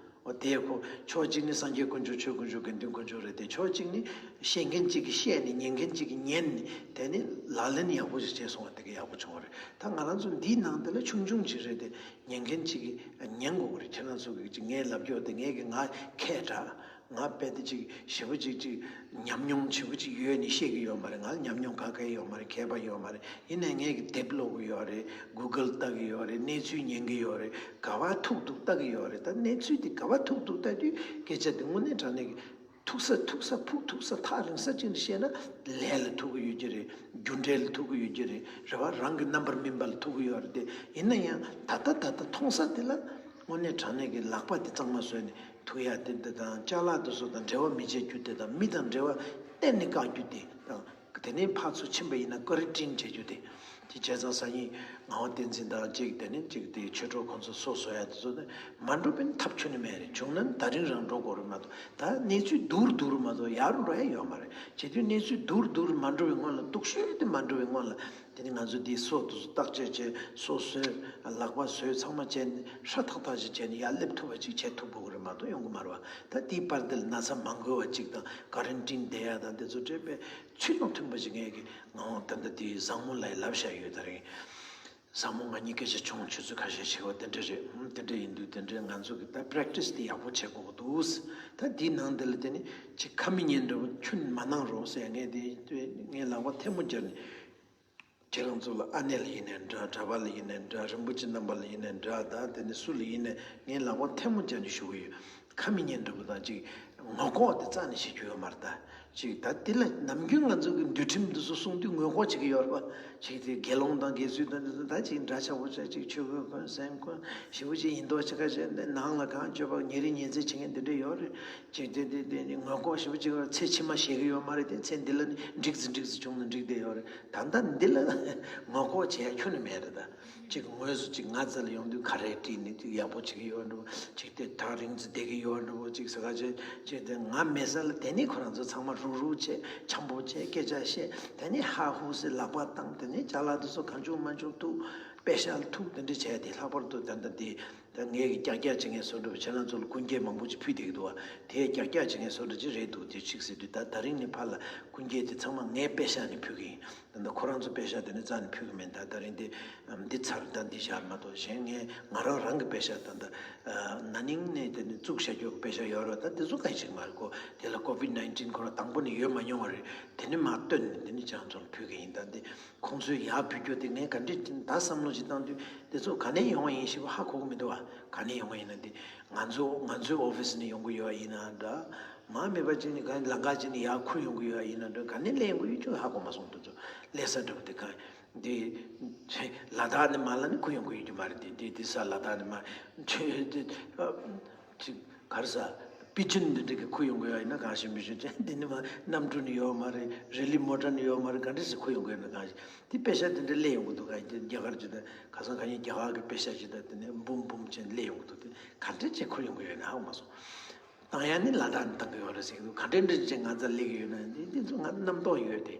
འོ་དེ་ཁོ་ཕྱོགས་གཅིག་ནི་སངས་རྒྱས་དཀོན་མཆོག་ཆོས་དཀོན་མཆོག་དགེ་འདུན་དཀོན་མཆོག་རེད་དེ། ཕྱོགས་གཅིག་ནི་བཤད་མཁན་གཅིག་གིས་བཤད་ནས་ཉན་མཁན་གཅིག་གིས་ཉན་ནས་དེ་ནི་ལག་ལེན་ཡག་པོ་ཞིག་བྱས་སོང་བ། དེ་ག་ཡག་པོ་བྱུང་བ་རེད། ད་ང་རང་ཚོ་འདིའི་ནང་དེ་ལ་ཆུང་ཆུང་ཅིག་རེད་དེ། ཉན་མཁན་གཅིག་གིས་ཉན་དགོས་ཀྱི་རེད། ཁྱེད་རང་ཚོ་གིས་ཅིག་ངས་ལབ་རྒྱུ་དེ་ངས་ཀྱི་ང་མཁས་དྲགས། ང་དཔེ་དེ་ཅིག་ཞེ་པོ་ཅིག་ཅིག་ཉམས་མྱོང་ཞེ་པོ་ཅིག་ཡོད་ནི་བཤད་ཀྱི་ཡོད་མ་རེད། ང་ལ་ཉམས་མྱོང་ག་གེ་ཡོད་མ་རེད། མཁས་པ་ཡོད་མ་རེད། ཡིན་ནའི་ངས་ཀྱི་དེབ་ཀློག་གི་ཡོད་རེད། གུ་གལ་ལྟ་གི་ཡོད་རེད། གནས་ཚུལ་ཉན་གི་ཡོད་རེད། ག་བ་ཐུག་འདུག་ལྟ་གི་ཡོད་རེད། ད་གནས་ཚུལ་དེ་ག་བ་ཐུག་འདུག་ལྟ་དུས་སྐད་ཆ་དེ་དངོས་གནས་དྲང་གནས་ཀྱི་ཐུག་ས་ཐུག་ས་ཕུག་ཐུག་ས་ཐག་རིང་ས་ཅིག་ནས་བཤད་ན་ལས་ལ་ཐུག་གི་ཡོད་ཀྱི་རེད། རྒྱུ་འབྲས་ལ་ཐུག་གི་ཡོད་ཀྱི་རེད། རེད་བ། རང་གི་རྣམ་པར་སྨིན་པ་ལ་ཐུག་གི་ཡོད་རེད་དེ། ཡིན་ན་ཡང་ད་ལྟ་ད་ལྟ་མཐོང་ས་དེ་ལ་དངོས་གནས་དྲང་གནས་ཀྱི་ལག་པ་དེ་གཙང་མ་བཟོས་ནས་ཐུག་ཡ་དེ་འདི་དང་ཅ་ལག་དེ་ཚོ་དང་འབྲེལ་བ་མི་བྱེད་རྒྱུ་དེ་དང་མི་དང་འབྲེལ་བ་གཏན་ནས་བཀག་རྒྱུ་དེ་དང་། དེ་ནས་ཕར་ཚུར་ཕྱིན་པ་ཡིན་ན་ཀོ་རན་ཊིན་བྱེད་རྒྱུ་དེ། དེ་བྱས་ཙང་སང་ཉིན་ངག་དབང་བསྟན་འཛིན་དང་གཅིག་དེ་ནས་གཅིག་དེ་ཆོས་གྲོགས་ཁོང་ཚོ་སོ་སོ་ཡ་དེ་ཚོ་ནི་མ་འགྲོ་བའི་ཐབས་ཁྱོན་ནས་མེད་རེད། བྱུང་ན་ནི་ད་རིང་རང་འགྲོ་དགོས་རེད་མ་གཏོགས། ད་གནས་ཚུལ་སྡུག་རུ་སྡུག་རུ་མ་གཏོགས་ཡར་འགྲོ་ཡ་ཡོད་མ་རེད། བྱེད་དུས་གནས་ཚུལ་སྡུག་རུ་སྡུག་རུ་མ་འགྲོ་བའི་སྔོན་ལ། སྡུག་ཤོས་དེ་མ་འགྲོ་བའི་སྔོན་ལ། དེ་ནི་ང་ཚོ་འདིའི་སོ་དེ་ཚོ་བརྟག་དཔྱད་བྱས། སོ་བཟོས། ལག་པ་བཟོས། ཚང་མ་བྱས་ནས་ཧྲ་ཐག་ཐག་ཅིག་བྱས་ནས་ཡར་སླེབས་ཐུབ་པ་ཅིག་བྱེད་ཐུབ་དགོས་ཀྱི་རེད་མ་གཏོགས་ཡོང་གི་མ་རེད་བ། ད་དེའི་བར་དེ་ལ་ན་ཚ་མ་འགོས་པ་ཅིག་དང་ཀོ་རན་ཊིན་བསྡད་ཡ་དང་དེ་ཚོ་འདྲ་དཔེ་ཚུལ་དང་མཐུན་པ་ཞིག་ངས་ཀྱི་ངག་དབང་ད་ལྟ་དེའི་བཟང་མོ་ལགས་ལབ་བཞག་ཡོད་ད་རིང་། བཟང་མོ་ང་གཉིས་སྐད་ཆ་བྱུང་། ཆུ་ཚོད་ཁ་ཤས་ཞིག་བ་དེ་འདྲ་རེད། ཧུམ། དེ་འདྲ་ཡིན་དུས་དེ་འདྲའི་ང་ཚོ་གི་ད་པེ་རེག་ཊི་སི་དེ་ཡག་པོ་བྱེད་དགོས་འདུག་ད་དེའི་ནང་དེ་ལ་དེ་ནི་ཅིག་ཁ་མི་ཉན་འདྲ་བོ་ཁྱོན་མ་གནང་རོགས་ཟེར། ངས་དེ་ངས་ལག་པ་ཐལ་མོ་སྦྱར་ནས། ཁྱེད་རང་ཚོ་ལ་ཨ་ནེ་ལ་ཡིན་ནའི་འདྲ། གྲྭ་པ་ལ་ཡིན་ནའི་འདྲ། རིན་པོ་ཆེ་རྣམ་པ་ལ་ཡིན་ནའི་འདྲ། ད་དེ་ནི་སུ་ལ་ཡིན་ནའི་ངས་ལག་པ་ཐལ་མོ་སྦྱར་ནས་ཞུ་གི་ཡོད། ཁ་མི་ཉན་འདྲ་བོ་དང་ཅིག་ངོ་ལྐོག་དེ་རྩ་ནས་བྱེད་རྒྱུ་ཡོད་མ་རེད་ད། ཅིག་ད་དེ་ལ་ནམ་རྒྱུན་ང་ཚོ་གི་འདུལ་ཁྲིམས་འདི་ཚོ་སྲུང་དུས་ངོ་ལྐོག་བྱེད་ཀྱི་ཡོད་རེད་པ། ཅིག་དེ་དགེ་སློང་དང་དགེ་ཚུལ་དང་དེ་ཚོ་ད་ཅིག་འདྲ་ཆགས་པོ་བྱས། ཅིག་ཆོས་གོས་གོན། སེམས་གོན། ཞེ་པོ་ཅིག་ཡིན་མདོག་ཅིག་ཁ་བྱས། འདི་ནང་ལ་གང་བྱོས་པ་ཉེ་རིང་ཉེ་ཚན་བྱེད་མཁན་དེ་འདྲ་ཡོད་རེད། ཅིག་དེ་དེ་དེ་ངོ་ལྐོག་ཞེ་པོ་ཅིག་ཚེ་ཕྱི་མ་ཤེས་ཀྱི་ཡོད་མ་རེད་དེ། ཚེ་འདི་ལ་ནི་འགྲིག་ཙི་འགྲིག་ཙི་བྱུང་ན་འགྲིག་བསྡད་ཡོད་རེད། ད་ལྟ་འདི་ལ་ངོ་ལྐོག་བྱེད་ཡ་ཁྱོན་ནས་མེད་རེད་ད། ཅིག་དངོས་སུ་ཅིག་ང་རྩ་ལ་ཡོང་དུས་ག་རེ་བྲིས་ནས་ཅིག་ཡག་པོ་བྱེད་ཀྱི་ཡོད་འགྲོ། ཅིག་དེ་ཐག་རིང་ཙི་བསྡད་ཀྱི་ཡོད་འགྲོ། ཅིག་ཟེར་ག་བྱས་བྱས་དེ་ང་མེད་ས་ལ་དེ་ནས་ཁོ་རང་ཚོ་ཚང་མ་རུག་རུག་བྱས། འཆམ་པོ་བྱས། སྐད་ཆ་བཤད། དེ་ནས་ཧ་ཧུ་ཟེར་ལག་པ་བཏང་། དེ་ནས་ཅ་ལག་དེ་ཚོ་གང་བྱུང་མང་བྱུང་ཐུག་པེ་ཤག་ལ་ཐུག་དེ་འདྲ་བྱས་དེ་ལྷག་པར་དུ་ད་ལྟ་དེ། ད་ངས་ཀྱི་ཀྱག་ཀྱག་བྱེད་མཁན་བཟོ་འདྲ་བོ། ཁྱེད་རང་ཚོ་ལ་སྐུ་འགྱེད་མང་པོ་ཅིག་ཕུལ་བསྡད་ཀྱི་འདུག་བ། དེ་ཀྱག་ཀྱག་བྱེད་མཁན་བཟོ་འདྲ་ཅིག་རེད་འདུག་དེ་ཅིག་ཟེར་དུས་ད་ད་རིང་ནས་ཕར་ལ་སྐུ་འགྱེད་དེ་ཚང་མ་ངའི་པེ་ཤག་ནས་ཕུལ་གི་ཡིན། ད་ལྟ་ཁོ་རང་ཚོ་པེ་ཤག་དེ་ནས་རྩ་ནས་ཕུལ་གི་མེད། ད་ད་རིང་དེ་འདི་ཚར། ད་འདི་བཞག་མ་གཏོགས་གཞན་ངས་ང་རང་རང་གི་པེ་ཤག་ད་ལྟ་ན་ནིང་ནས་དེ་ནས་བཙུགས་བཞག་རྒྱུ་གི་པེ་ཤག་ཡོད་རེད། ད་དེ་ཚོ་ག་ཡེ་བྱེད་ཀྱི་མ་རེད་ཁོ། དེ་ལ་ཀོ་ཝིཌ་ནའིན་ཊིན་ཁོ་རང་དང་པོ་ནས་ཡོད་མ་མྱོང་བ་རེད། དེ་ནས་མར་བཏོན་ནས་དེ་ནས་ཁྱེད་རང་ཚོ་ལ་ཕུལ་གི་ཡིན། ད་འདི། ཁོང་ཚོས་ཡར་ཕུལ་རྒྱུ་དེ་ངས་ག་འདྲས་ད་བསམ་བློ་ཞིག་བཏང་དུས་དེ་ཚོ་ག་ནས་ཡོང་བ་ཡིན་ཞེས་པ་ཧ་གོ་གི་མི་འདུག་བ། ག་ནས་ཡོང་བ་ཡིན་ན་དེ་ང་ཚོ་ང་ཚོའི་ཨོ་ཕི་སི་ནས་ཡོང་གི་ཡོད་པ་ཡིན་ན་འདྲ། མ་མེད་པ་ཅིག་ནས་ག་ལམ་ཁ་ཅིག་ནས་ཡར་ཁུར་ཡོང་གི་ཡོད་པ་ཡིན་ན་འདྲ། ག་ནས་སླེབས་ཡོང་གི་ཡོད་ཅུང་ཧ་གོ་མ་སོང་། དེ་ཚོ་སླེབས་ས་འདྲ་པོ་དེ་ག་འདི་ལ་དྭགས་ནས་མར་ལ་ནི་ཁུར་ཡོང་གི་ཡོད་རྒྱུ་མ་རེད། དེ་དེ་དེ་ས་ལ་དྭགས་ནས་མར་ཆུ་དེ། ཅིག་ག་རེ་ཟ། པི་ཅུན་འདི་འདྲ་གི་ཁུར་ཡོང་གི་ཡོད་ཡིན་ན་གང་ཞིག་མི་ཞུ་ཅན་འདི་ནི་མ་གནམ་གྲུ་ནི་ཡོད་མ་རེད། རི་ལི་མོ་ཊ་ནི་ཡོད་མ་རེད། ག་འདྲ་ཟེར་ཁུར་ཡོང་གི་ཡོད་ན་གང་ཞིག་དེ་པེ་ཤག་འདི་འདྲ་སླེབས་ཡོང་གི་འདུག་ག་རྒྱ་གར་གྱི་ད་ཁ་སང་ག་ཉིན་རྒྱ་གར་གྱི་པེ་ཤག་ཅིག་ད་དེ་ནས་འབུམ་འབུམ་ཅན་སླེབས་ཡོང་གི་འདུག་དེ་ག་འདྲ་ཅིག་ཁུར་ཡོང་གི་ཡོད་ན་ཧ་གོ་མ་སོང་། བཏང་ཡ་ནི་ལ་དྭགས་ནས་བཏང་གི་ཡོད་རེད་ཟེར་གི་འདུག་ག་འདྲ་འདྲ་ཅིག་ང་ཚོ་སླེབས་ཀྱི་ཡོད་ན་འདི་འདི་ཚོ་ང་རྣམ་རྟོག་ཡོད་དེ།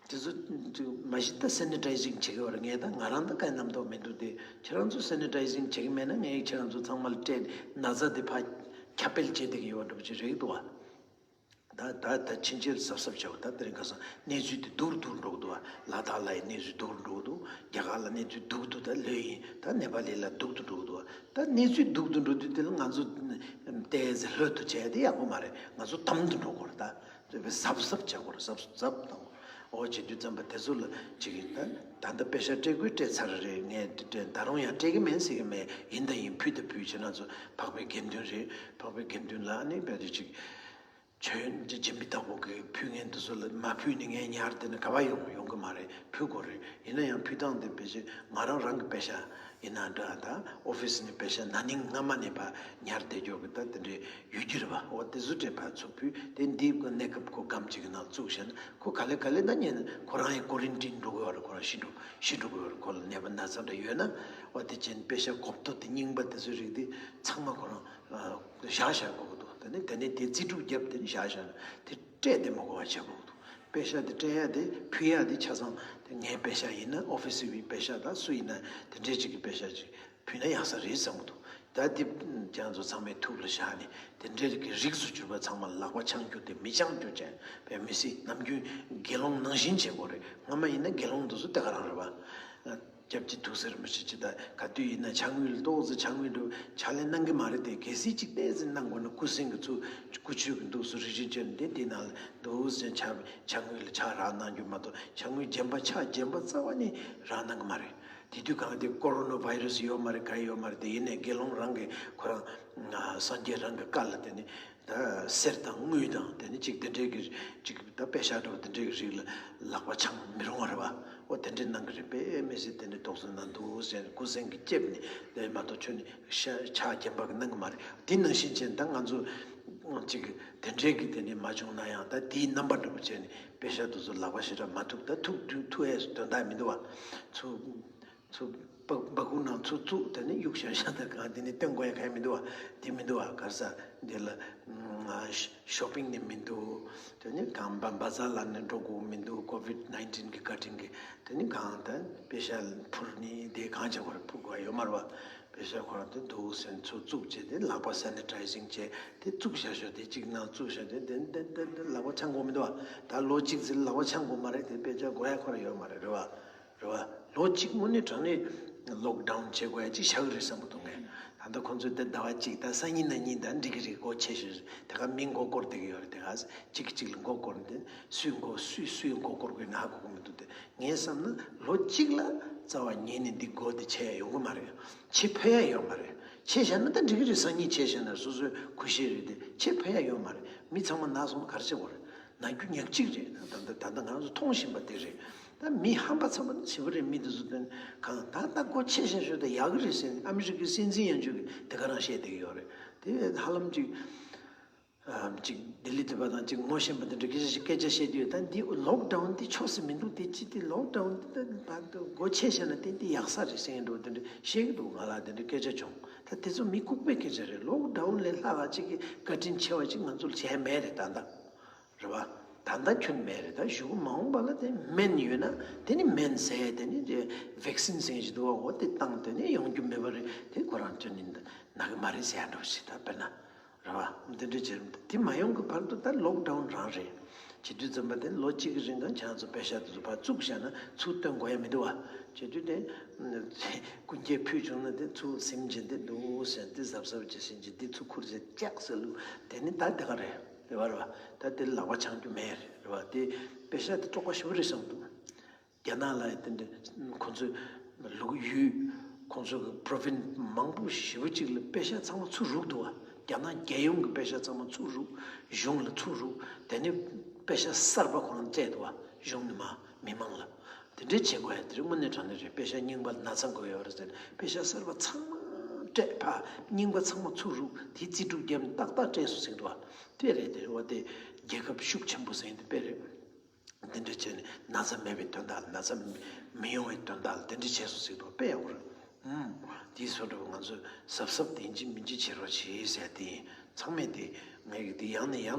དེ་ཚོ་མ་གཞི་ད་སེ་ནི་ཊའི་ཛིང་བྱེད་ཀྱི་ཡོད་རེད། ངས་ད་ང་རང་ད་གའི་རྣམ་རྟོག་མི་འདུག་སྟེ། ཁྱེད་རང་ཚོ་སེ་ནི་ཊའི་ཛིང་བྱེད་ཀྱི་མེད་ན་ངས་ཁྱེད་རང་ཚོ་ཚང་མ་ལ་སྤྲད་ན་ཚ་དེ་ཕར་ཁྱབ་སྤེལ་བྱེད་བསྡད་ཀྱི་ཡོད་པ་འདྲ་པོ་ཅིག་རེད་འདུག་བ། ད་ད་ད་ཕྱིན་ཆད་གཟབ་གཟབ་བྱ་བ། ད་དེ་རིང་ཁ་སང་གནས་ཚུལ་དེ་སྡུག་རུ་སྡུག་རུ་འགྲོ་གི་འདུག་བ། ལ་དྭགས་ལ་ཡི་གནས་ཚུལ་སྡུག་རུ་འགྲོ་གི་འདུག་རྒྱ་གར་ལ་གནས་ཚུལ་སྡུག་འདུག་ད་ལོས་ཡིན་ད་ནེ་པ་ལི་ལ་སྡུག་ཏུ་འགྲོ་གི་འདུག་བ། ད་གནས་ཚུལ་སྡུག་ཏུ་འགྲོ་དུས་དེ་ལ་ང་ཚོ་ཏོག་ཙམ་ལྷོད་དུ་བྱས་དེ་ཡག་པོ་མ་རེད། ང་ཚོ་དམ་དུ་འགྲོ་དགོས་རེད་ད། གཟབ་གཟབ་བྱ་དགོས་རེད། གཟབ་གཟབ་དང་། འོ་བྱེད་དུས་ཙམ་པ་དེ་ཚོ་ལ་ཅིག་ཡིན་ད། ད་ལྟ་པེ་ཤག་སྤྲད་དགོས་སྤྲད་ཚར་རེད། ངས་སྤྲད་ད་རུང་ཡང་སྤྲད་ཀྱི་མེད་ཟེར་གྱི་མེད། ཡིན་ད་ཡིན་ཕུལ་ད་ཕུལ་བྱས་ན་ཚོ་འཕགས་པའི་དགེ་འདུན་རེད། འཕགས་པའི་དགེ་འདུན་ལ་ཨ་ནི་བལ་དུ་ཅིག་ཆོས་སྦྱིན་པའི་བདག་པོ་གི་ཕུལ་མཁན་དེ་ཚོ་ལ་མ་ཕུལ་ནས་ངས་ཉར་བསྡད་ན་ག་པར་ཡོང་ཡོང་གི་མ་རེད། ཕུལ་དགོས་རེད། ཡིན་ན་ཡང་ཕུལ་སྟངས་དེ་ཕལ་ཆེར་ང་རང་རང་གི་པེ་ཤག་ཡིན་ན་འདྲ། ད་ཨོ་ཕི་སི་ནས་པེ་ཤག་ན་ནིང་སྔ་མ་ནས་ཕར་ཉར་བསྡད་རྒྱུ་གི་ད་དེ་འདྲའི་ཡོད་རྒྱུ་རེད་པ། འོ་དེ་ཚོ་སྤྲད་པ་ཚུར་ཕུལ། དེ་འདི་གི་གནས་སྐབས་ཁོ་སྒམ་གཅིག་གི་ནང་བཙུགས་བཞག་ན་ཁོ་ག་ལེ་ག་ལེ་ད་ཉན་ཁོ་རང་ཡང་ཀོ་རན་ཊིན་འགྲོ་གི་ཡོད་རེད། ཁོ་རང་ཤི་འགྲོ་ཤི་འགྲོ་གི་ཡོད་རེད། ཁོ་ལ་ནད་པ་ན་ཚ་འདྲ་ཡོད་ན། འོ་དེ་བྱས་ནས་པེ་ཤག་གོབ་ཏོ་དེ་རྙིང་པ་དེ་ཚོའི་རིགས་དེ་ཚང་མ་ཁོ་རང་བཞག་བཞག་དགོས་ཀྱི་འདུག་དེ་ནས་དེ་ནས་དེ་རྩིས་སྤྲོད་བརྒྱབ་དེ་ནས་བཞག་བཞག་ན་དེ་སྤྲད་དེ་མ་དགོས་པ་བྱེད་དགོས་ཀྱི་འདུག་པེ་ཤག་དེ་སྤྲད་ཡ་དེ་ཕུལ་ཡ་དེ་ཆ་ཚང་དེ་ངའི་པེ་ཤག་ཡིན་ན་ཨོ་ཕི་སི་བའི་པེ་ཤག་དང་སུ་ཡིན་ན་དེ་འདྲའི་ཅིག་གི་པེ་ཤག་ཅིག་ཕུལ་ན་ཡག་ས་རེད་བསམ་གྱི་འདུག་ད་དེ་ཁྱེད་རང་ཚོ་ཚང་མའི་ཐུགས་ལ་བཞག་ནས་དེ་འདྲའི་གི་རིགས་སུ་གྱུར་པ་ཚང་མ་ལག་པ་འཆང་རྒྱུ་དེ་མི་འཆང་རྒྱུ་བྱས་པས་མི་སྲིད། ནམ་རྒྱུན་དགེ་སློང་ནང་བཞིན་བྱེད་དགོས་རེད། སྔ་མ་ཡིན་ན་དགེ་སློང་དེ་ཚོ་དེ་ག་རང་རེད་པ། སྐྱབས་རྗེ་ཐུགས་སྲས་རིན་པོ་ཆེ་ཅི་ད་ག་དུས་ཡིན་ན་ཕྱག་དངུལ་ཏོག་ཙེ་ཕྱག་དངུལ་འགྲོ་ཕྱག་ལས་གནང་གི་མ་རེད་དེ། གལ་སྲིད་ཅིག་ཏོག་ཙེ་གནང་དགོས་ན་སྐུ་སེང་གི་ཚུར་སྐུ་མཆོད་ཀྱི་འདུག་སུ་རིག་རིག་བྱས་ནས་དེ་དེ་ནང་ལ་འདུག་ཟེར་ཕྱག་ཕྱག་དངུལ་ལ་ཕྱག་རག་གནང་རྒྱུ་མ་གཏོགས་ཕྱག་དངུལ་རྒྱན་པ་ཕྱག་རྒྱན་པ་རྩ་བ་ནས་རག་གནང་གི་མ་རེད། དེ་དུས་གང་དེ་ཀོ་རོ་ན་བྷའི་རུ་སི་ཡོད་མ་རེད། ག་ཡོད་མ་རེད། དེ་ཡིན་ནའི་དགེ་སློང་རང་གི་ཁོ་རང་སངས་རྒྱས་རང་གི་བཀའ་ལ་དེ་ནི་ད་གསེར་དང་དངུལ་དང་དེ་ནི་ཅིག་དེ་འདྲའི་གི་ཅིག་ད་པེ་ཤག་འདྲ་བོ་དེ་འདྲའི་གི་རིགས་ལ་ལག་པ་འཆང་མི་རུང་བ་རེད་པ། འོ་དེ་འདྲའི་གནང་གི་རེད། དཔེ་མི་སྲིད་དེ་འདྲའི་ཏོག་ཙམ་གནང་འདུག་ཟེར་སྐུ་སེང་གི་ལྕེབ་ནས་དེ་མ་གཏོགས་ཁྱོད་ནི་ཤ་ཕྱག་རྒྱན་པ་གི་གནང་གི་མ་རེད། དེ་ནང་བཞིན་བྱས་ད་ང་ཚོ་ཅིག་དེ་འདྲའི་གི་དེ་ནི་མ་བྱུང་ན་ཡང་ད་དེའི་རྣམ་པ་འདྲ་བོ་བྱས་ནས་པེ་ཤག་དེ་ཚོ་ལག་པ་ཞེ་དྲག་མ་ཐུག་ད་ཐུག་ཐུག་ཐུག་ཨེ་དོན་དག་མི་འདུག་བ། ཚུར་ཚུར་སྦ་སྦ་ཁུག་ནང་ཚུར་བཙུགས། དེ་ནས་གཡུག་བཞག་བཞག་ད་གང་དེ་ནས་སྟོན་དགོས་ཡ་གང་ཡང་མི་འདུག་བ། དེ་མི་འདུག་བ། ག་རེ་ཟ་འདི་ལ་ཤོ་པིང་ནི་མི་འདུག་དེ་ནས་གང་བ་བ་ཛར་ལ་ནི་འགྲོ་དགོས་མི་འདུག་ཀོ་ཝིད་ནའིན་ཊིན་གི་བཀའ་དྲིན་གི། དེ་ནས་གང་ད་པེ་ཤག་ཕུར་ནི་དེ་གང་བྱ་བར་ཕུར་དགོས་ཡ་ཡོད་མ་རེད་བ། པེ་ཤག་ཁོ་རང་དེ་འདུག་ཟེར་ཚུར་བཙུགས་བྱས་དེ་ལག་པ་སེ་ནི་ཊའི་ཟིང་བྱས་དེ་བཙུགས་བཞག་ཤོག་དེ་གཅིག་ནང་བཙུགས་བཞག་དེ་དེ་དེ་དེ་དེ་ལག་པ་འཆང་དགོས་མི་འདུག་བ། ད་ལོ་གཅིག་ཙམ་ལག་པ་འཆང་དགོས་མ་རེད། དེ་དཔེ་ཆ་དགོས་ཡ་ཁོ་རང་ཡོད་མ་རེད། རེད་བ། རེད་བ། ལོ་གཅིག་དངོས་གནས་དྲང་གནས་ལོག་ཌའུན་བྱེད་དགོས་ཡ་གཅིག་བཞག་གི་རེད་བསམ་གི་འདུག་ངས། ད་ལྟ་ཁོང་ཚོས་དེ་ཟླ་བ་གཅིག་ད་སང་ཉིན་གནངས་ཉིན་ད་འགྲིག་གི་རེད། སྒོ་ཕྱེ་ཤོག་དེ་ག་མི་མགོ་སྐོར་བསྡད་ཀྱི་ཡོད་རེད། དེ་ག་གཅིག་གཅིག་ལ་མགོ་སྐོར་ནས་དེ་སུའི་མགོ་སུས་སུའི་མགོ་སྐོར་དགོས་ན་ཧ་གོ་གི་མི་འདུག་དེ་ངས་བསམ་ན་ལོ་གཅིག་ལ་རྩ་བ་ཉིད་ནས་འདི་སྒོ་དེ་ཕྱེ་ཡ་ཡོང་གི་མ་རེད། ཕྱེ་ཕོད་ཡ་ཡོད་མ་རེད། ཕྱེ་བཞག་ན་ད་འགྲིག་གི་རེད། སང་ཉིན་ཕྱེ་བཞག་ན་སོ་སོའི་ཁུ་ཤེས་རེད། དེ་ཕྱེ་ཕོད་ཡ་ཡོད་མ་རེད། མི་ཚང་མ་ན་སོང་ན་ག་རེ་བྱེད་དགོས་རེད། ན་རྒྱུ་ཉག་གཅིག་རེད། ད་ད་ད་ད་ང་ཚོ་མཐོང་བཞིན་པ་དེ་རེད། ད་མི་ཧམ་པ་ཚ་པོ་ནི་ཞེ་པོ་རེད། མི་དེ་ཚོ་དོན་གང་ད་ལྟ་སྒོ་ཕྱེ་བཞག་ཤོག་ད་ཡག་གི་རེད་ཟེར་ནས་ཨ་མི་རི་ཀའི་སྲིད་འཛིན་ཡན་ཆོད་ཀྱིས་དེ་ག་རང་བཤད་བསྡད་ཀྱི་ཡོད་རེད། དེ་ཧ་ལམ་ཅིག་ཨམ་ཅིག་ལྡི་ལི་དེ་པ་དང་ཅིག་ངོ་ཤེས་པ་དེ་འདྲ་སྐད་ཆ་སྐད་ཆ་བཤད་དུས་ད་འདི་ལོག་ཌའུན་འདི་ཆོག་ས་མི་འདུག་དེ་ཅི་དེ་ལོག་ཌའུན་འདི་ད་ད་སྒོ་ཕྱེ་བཞག་ན་དེ་འདི་ཡག་ས་རེད་ཟེར་མཁན་འདྲ་བོ་དེ་འདྲ་བཤད་ཀྱི་འདུག་ང་ལ་དེ་འདྲ་སྐད་ཆ་བྱུང་། ད་དེ་ཚོ་མི་ལྐུགས་པའི་སྐད་ཆ་རེད། ལོག་ཌའུན་ལས་ལྷག་ག་ཅིག་གི་བཀའ་དྲིན་ཆེ་བ་ཅིག་ང་ཚོར་བྱས་མེད་རེད་ད་ལྟ། རེད་བ། ད་ལྟ་ཁྱོན་མེད་རེད། ད་གཞུག་མ་འོངས་པ་ལ་དེ་སྨན་ཡོད་ན་དེ་ནི་སྨན་ཟས་དེ་ནི་དེ་ཝེག་སིན་ཟེར་ཞིག་འདུག་བ། འོ་དེ་བཏང་དེ་ནི་ཡོང་རྒྱུ་མེད་པ་རེད། དེ་ཁོ་རང་ཁྱོན་ནི་ན་གི་མ་རེད་ཟེར་ཡ་འདྲ་བ་ཞིག་ད་དཔེར་ན། རེད་བ། དེ་འདྲ་བྱས་རུང་དེ་མ་ཡོང་གི་བར་དུ་ད་ལོག་ཌའུན་རང་རེད། བྱེད་དུས་ཙམ་པ་དེ་ལོ་གཅིག་གི་རིང་ད་ཁྱེད་ཚོ་པེ་ཤག་དེ་ཚོ་ཕར་བཙུགས་བཞག་ན་ཚུར་བཏོན་དགོས་ཡ་མི་འདུག་བ། བྱེད་དུས་དེ་སྐུ་འགྱེད་ཕུལ་བྱུང་ན་དེ་ཚུར་ཟིན་བྱས་དེ་འདུག་ཟེར་དེ་གཟབ་གཟབ་བྱས་ཟིན་བྱས་དེ་ཚུར་ཁུར་བྱས་ལྕག་ཟེར་ལུགས་དེ་ནི་ད་དེ་ག་རེད། རེད་བ་རེད་བ། ད་དེ་ལག་པ་འཆང་རྒྱུ་མེད་རེད་བ། དེ་པེ་ཤག་དེ་དཀྲོག་པ་ཞེ་པོ་རེད་བསམ་འདུག་རྒྱ་ནག་ལ་དེ་འདྲ་ཁོང་ཚོས་ལུག་ཡུལ་ཁོང་ཚོ་གི་པྲོ་ཝིན་མང་པོ་ཞེ་པོ་ཅིག་ལ་པེ་ཤག་ཚང་མ་ཚུར་རུག་འདུག་བ། རྒྱ་ནག་རྒྱལ་ཡོངས་ཀྱི་པེ་ཤག་ཚང་མ་ཚུར་རུག་གཞུང་ལ་ཚུར་རུག་དེ་ནས་པེ་ཤག་གསར་པ་ཁོ་རང་སྤྲད་འདུག་བ། གཞུང་ནས་མ་མི་མང་ལ། དེ་འདྲས་བྱེད་དགོས་ཡ་དེ་རིང་དངོས་གནས་དྲང་གནས་རེད། པེ་ཤག་རྙིང་པ་ལ་ན་ཚ་འགོས་ཡོད་རེད་ཟེར་ནས་པེ་ཤག་གསར་པ་ཚང་མ་སྤྲད་ཕ་རྙིང་པ་ཚང་མ་ཚུར་རུག་དེ་རྩིས་སྤྲོད་བརྒྱབ་ནས་ཏག་ཏག་སྤྲད་སོང་ཟེར་འདུག་བ། དེ་རེད། དེ་འོ་དེ་རྒྱལ་ཁབ་ཤུགས་ཆེན་པོ་ཟེར་དེ་དཔེ་རེད། འདི་འདྲ་བྱས་ནས་ན་ཚ་མེད་པའི་དོན་དག་ལ་ན་ཚ་མི་ཡོང་བའི་དོན་དག་ལ་དེ་འདྲ་བྱས་སོང་ཟེར་འདུག་དཔེ་ཡག་པོ་རེད། ཨུམ། དེའི་བཟོ་འདྲ་བོ་ང་ཚོས་གཟབ་གཟབ་དེ་ཡིན་གཅིག་མིན་གཅིག་བྱེད་རོགས་བྱེད་ཟེར་དེ་ཡིན། ཚང་མས་དེ་ངས་ཀྱི་དེ་ཡང་ནས་ཡང་